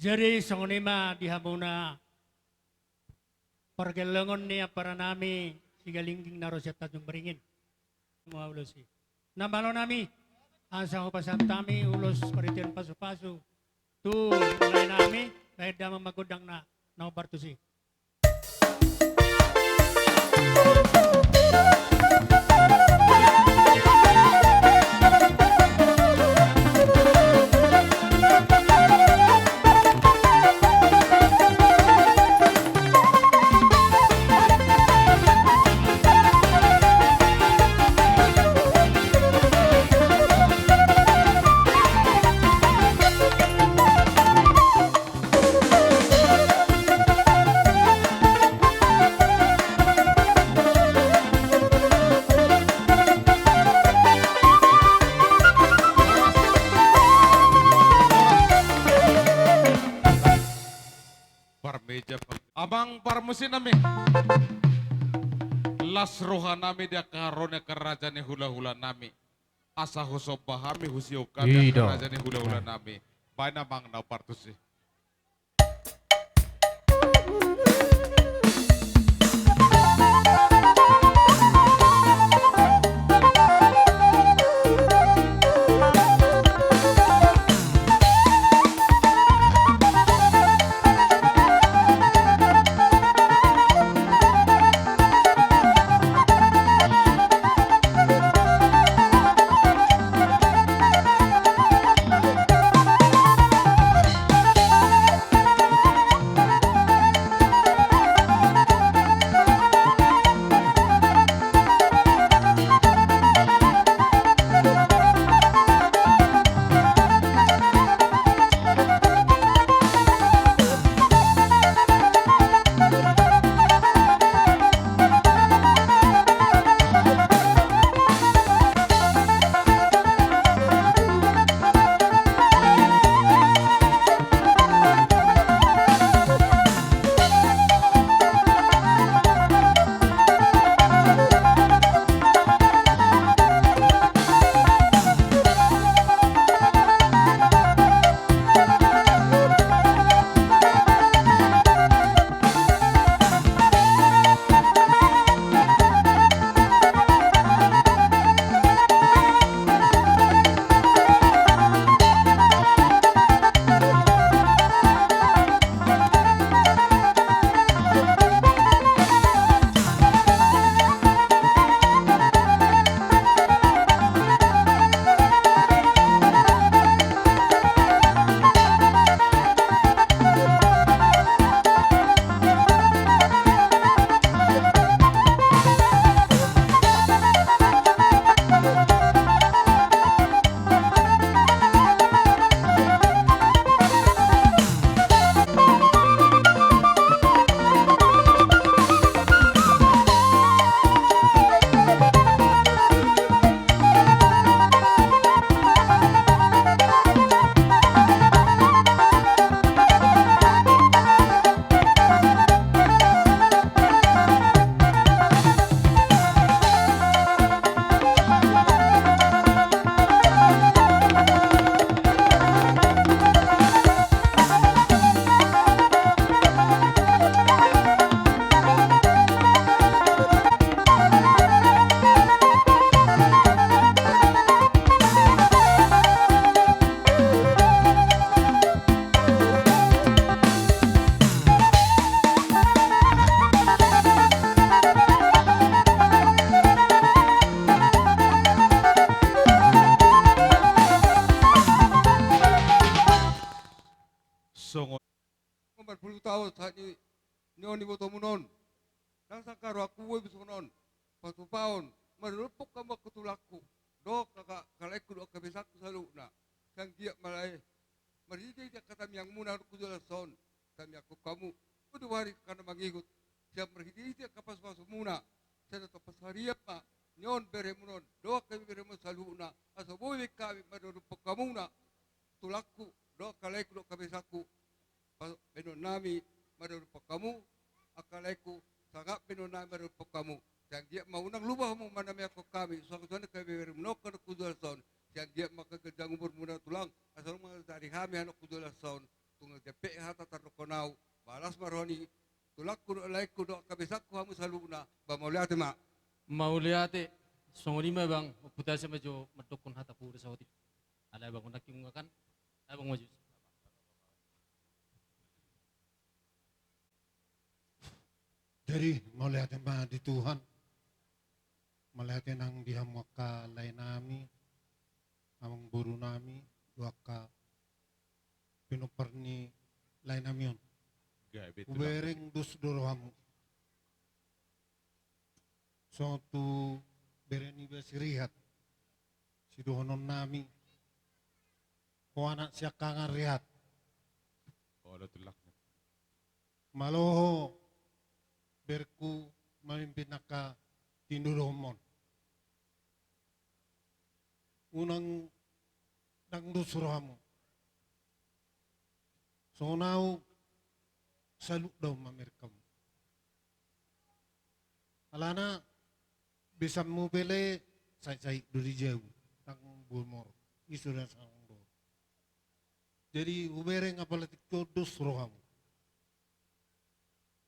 Jadi songon i ma di hamuna pargellengon ni ampara nami Sigalingging na ro sian Tanjung Beringin. Mauliate. Na malo nami. Asa hupasahat hami ulos paridian pasupasu tu lae nami, lae damang ma gondangna, na hombar tusi. Parmeja, par-, amang parmusik nami. Las roha nami di angka haroro ni angka raja ni hulahula nami. Asa husomba hami, husiuk hami, i do, angka raja ni hulahula nami. Baen amang na partusi. Songon. Marpulu taon sahat ni, ni on ibotomuna on. Ndang sangkaro angka ubo songon on. Patupaon, maradophon hamu angka tulangku. Dohot angka, angka laengku dohot angka besangku saluhutna. Sai anggiat ma lae. Marhitehite angka tangiangmuna dohot hujolanta on. Tangiangkon hamu. Uli wari angka na mangihut. Sian marhitehite angka pasupasumuna. Sai na tompa sarian ma. Ni on beremuna on. Dohot hami beremuna saluhutna. Asa boi be hami maradophon hamuna. Tulangku, dohot angka laengku, dohot angka besangku, pa-, baenon nami maradophon hamu, angka laengku, sangap baenon nami maradophon hamu. Sai anggiat ma unang lupa hamu manamehon hami, suang suang hami beremuna on dohot hujolanta on. Sai anggiat ma angka ganjang umurmuna tulang, asa unang mangaritari hami dohot hujolanta on. Tung jampe hata tardokkon au, ba las ma roha ni tulangku dohot laengku dohot angka besangku hamu saluhutna, ba mauliate ma. Mauliate, songon i ma bang, ompunta, asa ma jo mandokkon hata pura saotik. Alai abang on nangkin ungakan, abang maju. Jadi mauliate ma di Tuhan, mauliate nang di hamu angka lae nami, amangboru nami, dohot angka pinompar ni lae nami on. Gabe tulang. Hubereng dos do rohamu. Songon tu bere niba si Rihat, sidohonon nami, ho anak siangkangan Rihat. Olo tulang. Malo ho berengku mamimpin angka tindodohonmon. Unang ndang dos rohamu. Songon au salut do au mamereng hamu. Alana besanmu pe lae sahit-sahit do di jabu, ndang boi mor, i so da sangdor. Jadi hubereng apala tingki on dos rohamu.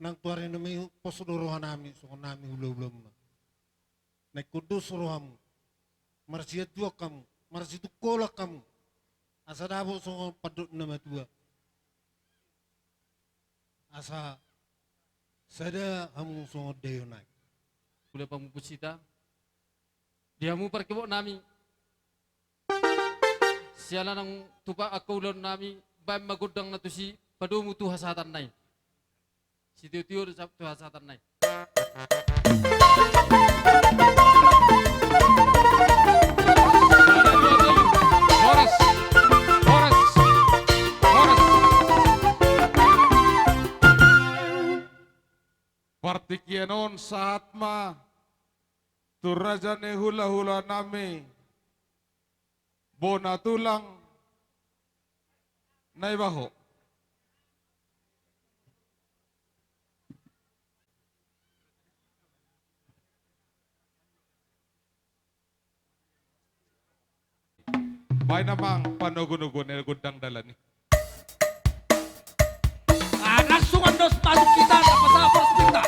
Nang tu ari nami pos do roha nami, songon nami hula-hulamuna. Naeng dos rohamu. Marsianjuan hamu, marsitungkolan hamu. Asa dapot songon pandok ni na matua. Asa sada hamu songon daion nai. Hula pamupus hita. Di hamu parkebok nami. Siala nang tupa angka ulaon nami, baen ma gondang na tusi, padomu tu hasahatan nai. Sitio-tio do sap tu hasahatan nai. Horas, horas, horas. Partingkian on sahat ma tu raja ni hula-hula nami, bona tulang Naibaho. Baen amang panogunoguon gondang dalan i. Ah, langsung andos masuk kita, apa sabar sebentar.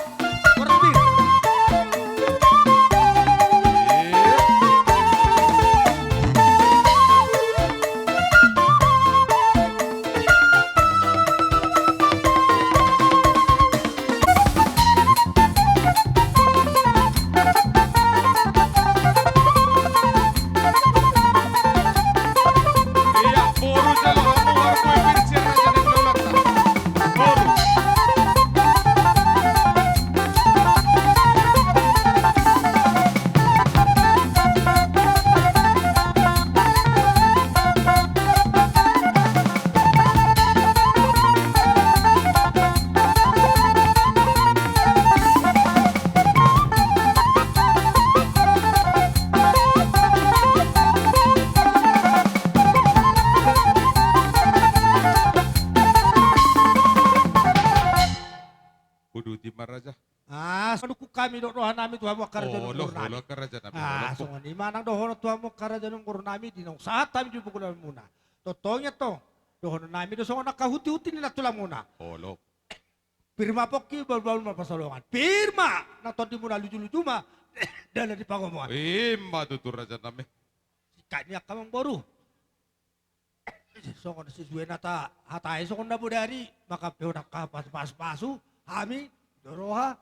Berhenti. Uduti ma raja. Ah, songon i hami do roha nami tu hamu angka raja ni umur nami. Olo, olo angka raja nami. Ah, songon i ma nang dohonon tu hamu angka raja ni umur nami, di naung sahat hami di panggulanmuna. Tongtong i antong, dohonon nami do songon angka huti-huti ni nantulang muna. Olo. Pir ma pongki, bahul-bahul ma pansalongan. Pir ma nang tondimuna, luju-luju ma dalan ni pangomoan. Ima tutu raja nami. Singkat ni angka amangboru. Songon sisuan hata, hata i songon na bodari, maka pe hona angka pasu-pasu, hami do roha.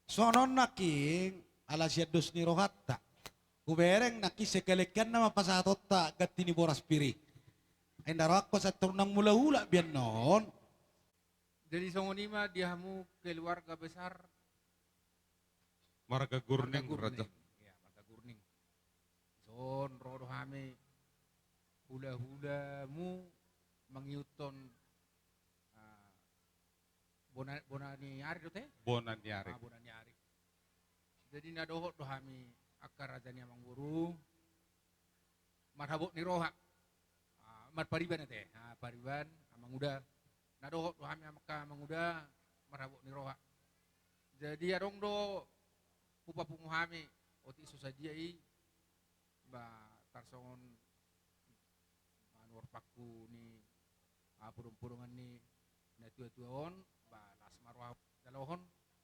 Songon on nangkin, ala sian dos ni rohanta. Hubereng nangkin sekalian nama pasahatonta ganti ni boras pir i. Ai nda rohangku asa tor naung mulak-ulak bianon. Jadi songon i ma di hamu keluarga besar marga Gurning, marga Gurning, raja. Iya, marga Gurning. Dison ro do hami hula-hulamu mangihuthon, ah, bona, bona ni ari do te? Bona ni ari. Ah, bona ni ari. Jadi na dohot do hami angka raja ni amangboru, marhabot ni roha. Ah, marpariban ate. Ah, pariban, amanguda. Na dohot do hami angka amanguda, marhabot ni roha. Jadi adong do hupapungu hami, otik so sadia i, ba tarsongon manuhor pangku ni, ah, podong-podongan ni natua-tua on, ba las ma roha jalohon,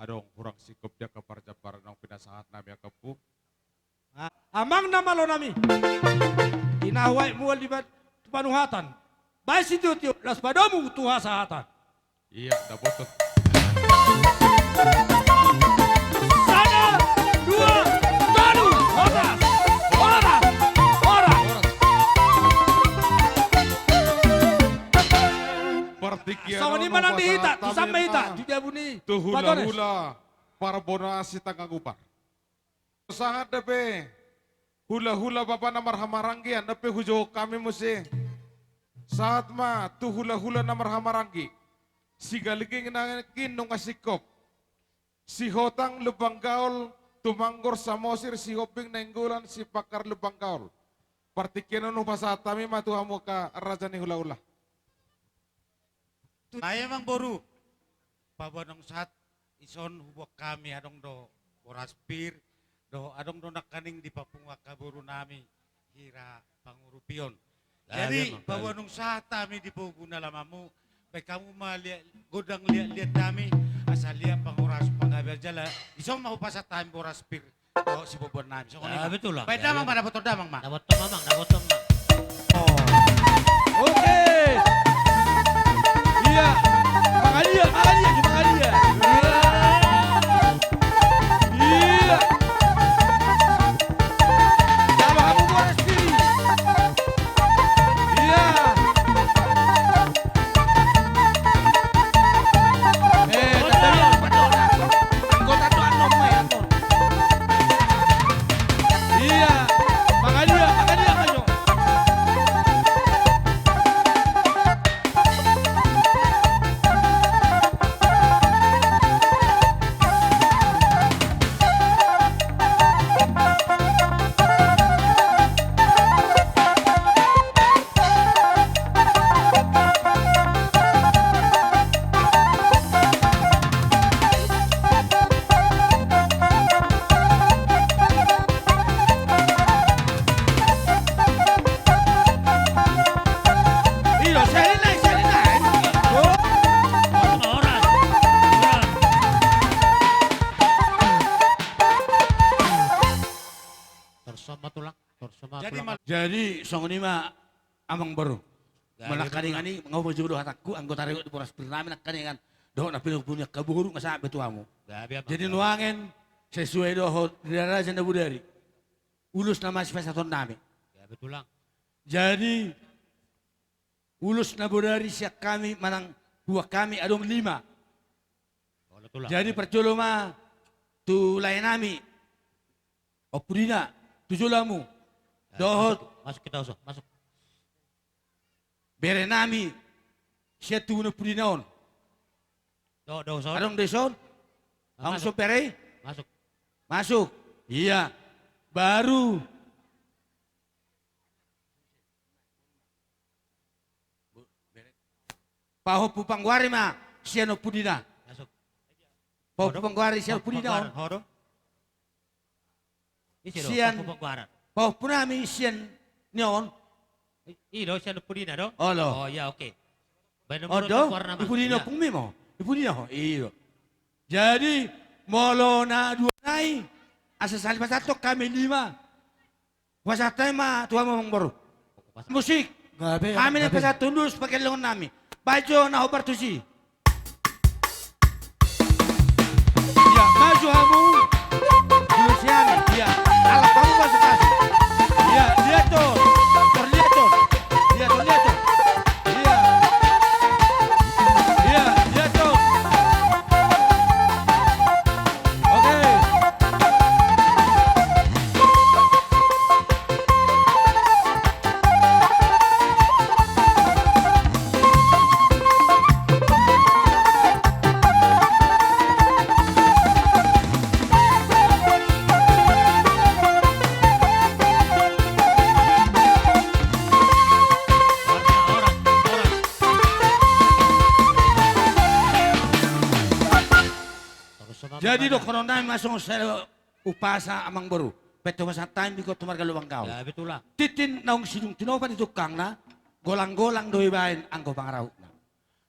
adong hurang singkop di angka parjambaran naung pinasahat nami angka pu. Ah, amang na malo nami. Ina huaek mual di bat-, tu panuhatan. Baen sitiotio, laos padomu tu hasahatan. Ia, dapoton. Sada, dua, tolu, horas, horas, horas. Partingkian on ma nang di hita, tu sampe hita, tu jabu ni. Tu hula-hula Parbonaan Sitanggang Ubar. Sahat dope hula-hula bapa na marhahamaranggi, nang pe hujou hami muse. Sahat ma tu hula-hula na marhahamaranggi. Sigaliging nangkin nunga singkop. Sihotang Lumban Gaol, Tumanggor Samosir, Sihombing Nainggolan, Sipangkar Lumban Gaol. Partingkian on hupasahat hami ma tu hamu angka raja ni hula-hula. Ai amang boru, paboa naung sahat dison huboan hami adong do boras pir, dohot adong do nangkaning dipapungu angka boru nami hira pangurupion. Jadi paboa naung sahat hami di pogu ni alamanmu, baen hamu ma liat, gondang liat-liat nami, asa liat panghorashon panggabean jala dison ma hupasahat hami boras pir. Oh, siboboan nami. Songon i ma. Betul lah. Baen damang ma, dapoton damang ma. Dapoton damang, dapoton damang. Oh. Oke. Ia. Mangalia, mangalia, mangalia. Ia. Ia. Ia. Eh, anggota doang, anggota doang, anggota doang. Ia, mangalia, mangalia, ayo. Jadi, songon i ma amang boru. Molo nangkaningan i, nga hujou do hatangku, anggo taringot di boras pir nami nangkaningan dohot na pinapungu ni angka boru, nga sahat be tu hamu. Jadi nuaeng sesuai dohot di raja na bodari, ulos na masipasahaton nami. Jadi ulos na bodari sian hami manang huboan hami adong lima. Jadi parjolo ma tu lae nami. Ompu Dina, tu jolo hamu. Dohot. Masuk, masuk kita, masuk. Bere nami sian tubu ni Ompu Dina on. Dohot, dohot. Adong do dison? Masuk. Adong dison bere? Masuk. Masuk. Ia. Baru. Pahompu panggoari ma sian Ompu Dina. Masuk. Pahompu panggoari sian Ompu Dina on. Sian pahompu nami sian ni on. I do, sian Ompu Dina do? Olo. Oh, ia, oke. Ondo, Ompu Dina, Ompu Dina ho, i do. Jadi molo na dua nai, asa sali pasahaton hami lima. Pasahat hami ma tu hamu amang boru. Musik. Hami na pasahat ulos pangkilingon nami. Baen jo na hombar tusi. Ia, maju hamu. Ulos i hami. Ia, alap hamu masuk-masuk. Ia, lihat tuh. Terlihat tuh. Ia, terlihat tuh. Ia. Ia, lihat tuh. Oke. Jadi dohonon nami ma songon sada umpasa amang boru. Pe tu masa time di kota marga Lumban Gaol. Tintin naung sidung tinopa di tungkangna, golang-golang do ibaen anggo pangarahutna.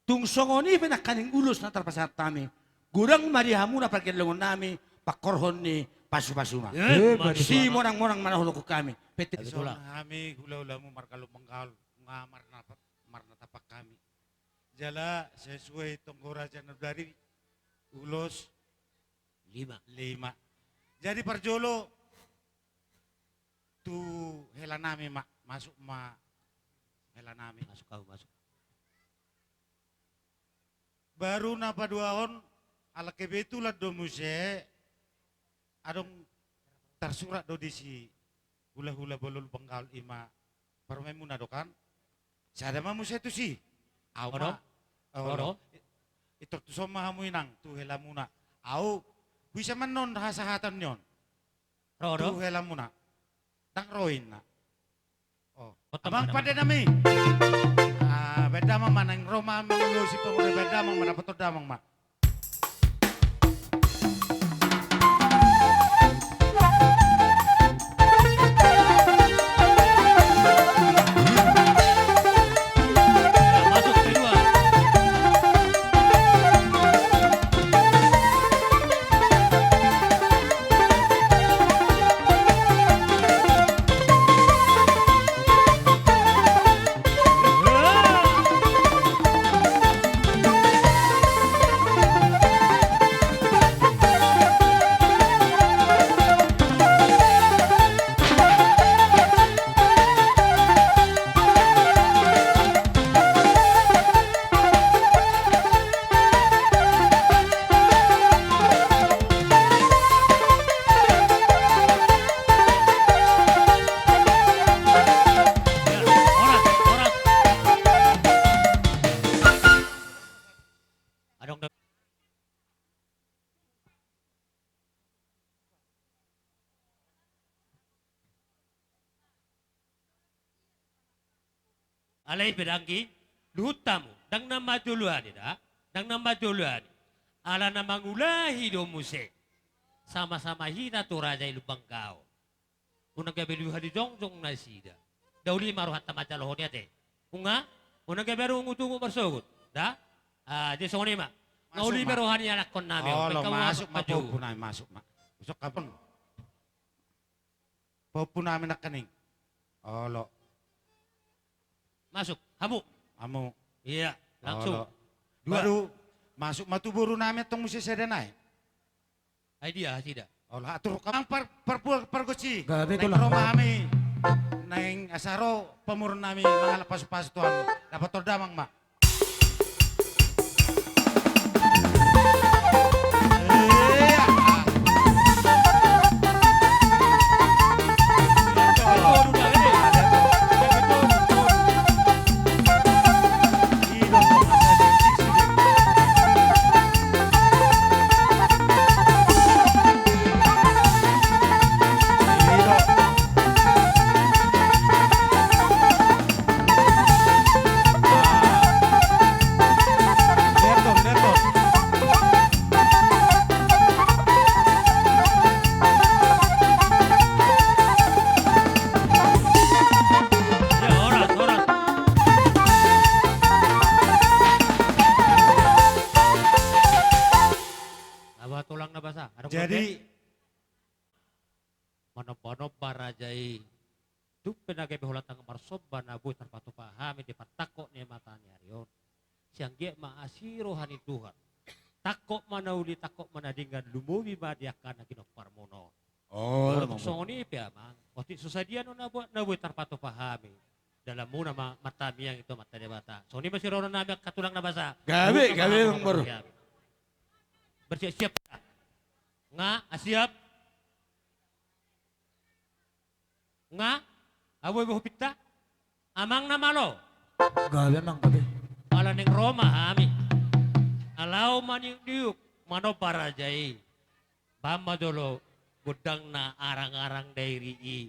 Tung songon i pe nangkaning ulos na tarpasahat hami. Godang ma di hamuna pargellengonnami, pangkorhon ni pasupasuna. Eh, eh, ma tutu. Simonangmonang ma na hudokhon hami. Pete. Betul. Songon hami hulahulamu marga Lumban Gaol, nga marnata-, marnatapak hami. Jala sesuai tonggo raja na dari ulos lima. Lima. Jadi parjolo tu helanami ma, masuk ma helanami. Masuk kau, masuk. Baru na paduahon, ala kebetulan do muse, adong tarsurat do disi hulahula bolon Lumban Gaol i ma parumaenmuna do kan? Sada ma muse tusi. Au ma. Olo. Olo. I-, itor tuson ma hamu inang tu helamuna. Au, bisa ma annon hasahatan ni on. Ro, ro. Tu helamuna. Ndang ro inna. Oh. Potong. Amang, mana, pande nami. Ah, baen damang ma, naeng ro ma mangulosi pamura, baen damang ma, dapothon damang ma. Adong do. Alai pe danggi, luhut hamu, ndang na manjoloani da, ndang na manjoloani. Ala na mangulahi do muse. Sama-sama hita tu raja i Lumban Gaol. Unang gabe luha di jongjong nasida. Dauli ma rohanta manjalohon i ate. Unang, unang gabe rungutungut marsogot. Da? Ah, jadi songon i ma. Nga uli ma rohanta anakkonnami. Olo, masuk ma pahompunami, masuk ma. Usok kapang. Pahompunami nangkaning. Olo. Masuk, hamu. Hamu. Iya, langsung. Olo. Dua. Baru masuk ma tu borunami antong muse sada nai. Ai dia, sida. Olo, atur hamu par, par, par, pargonsi. Gabe tulang. Naeng ro ma hami. Naeng asa ro pamurunami mangalap pasupasu tu hami. Dapothon damang ma. Jadi, manomba-nomba raja i. Tung pe na gabe holan tangkas marsomba na boi tarpatupa hami di partangkok ni mata ni ari on. Sai anggiat ma asi roha ni Tuhan. Tangkok ma na uli, tangkok ma na denggan, lumobi ma di angka na ginomparmuna on. Olo, songon i pe amang. Otik so sadia annon na boi, na boi tarpatupa hami. Dalanmuna ma, martangiang i tu Amanta Debata. Songon i ma sirohononnami angka tulang na basa. Gabe, gabe, Amangboru. Bersiap-siap. Nga, ah, siap. Nga, ah, boi bohopinta. Amang na malo. Gabe, amang, gabe. Ala naeng ro ma hami. Laho maniuk-niuk, manomba raja i. Bahen ma jolo gondang na arang-arang dairi i.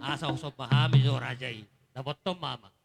Asa husomba hami jo raja i. Dapothon ma, amang.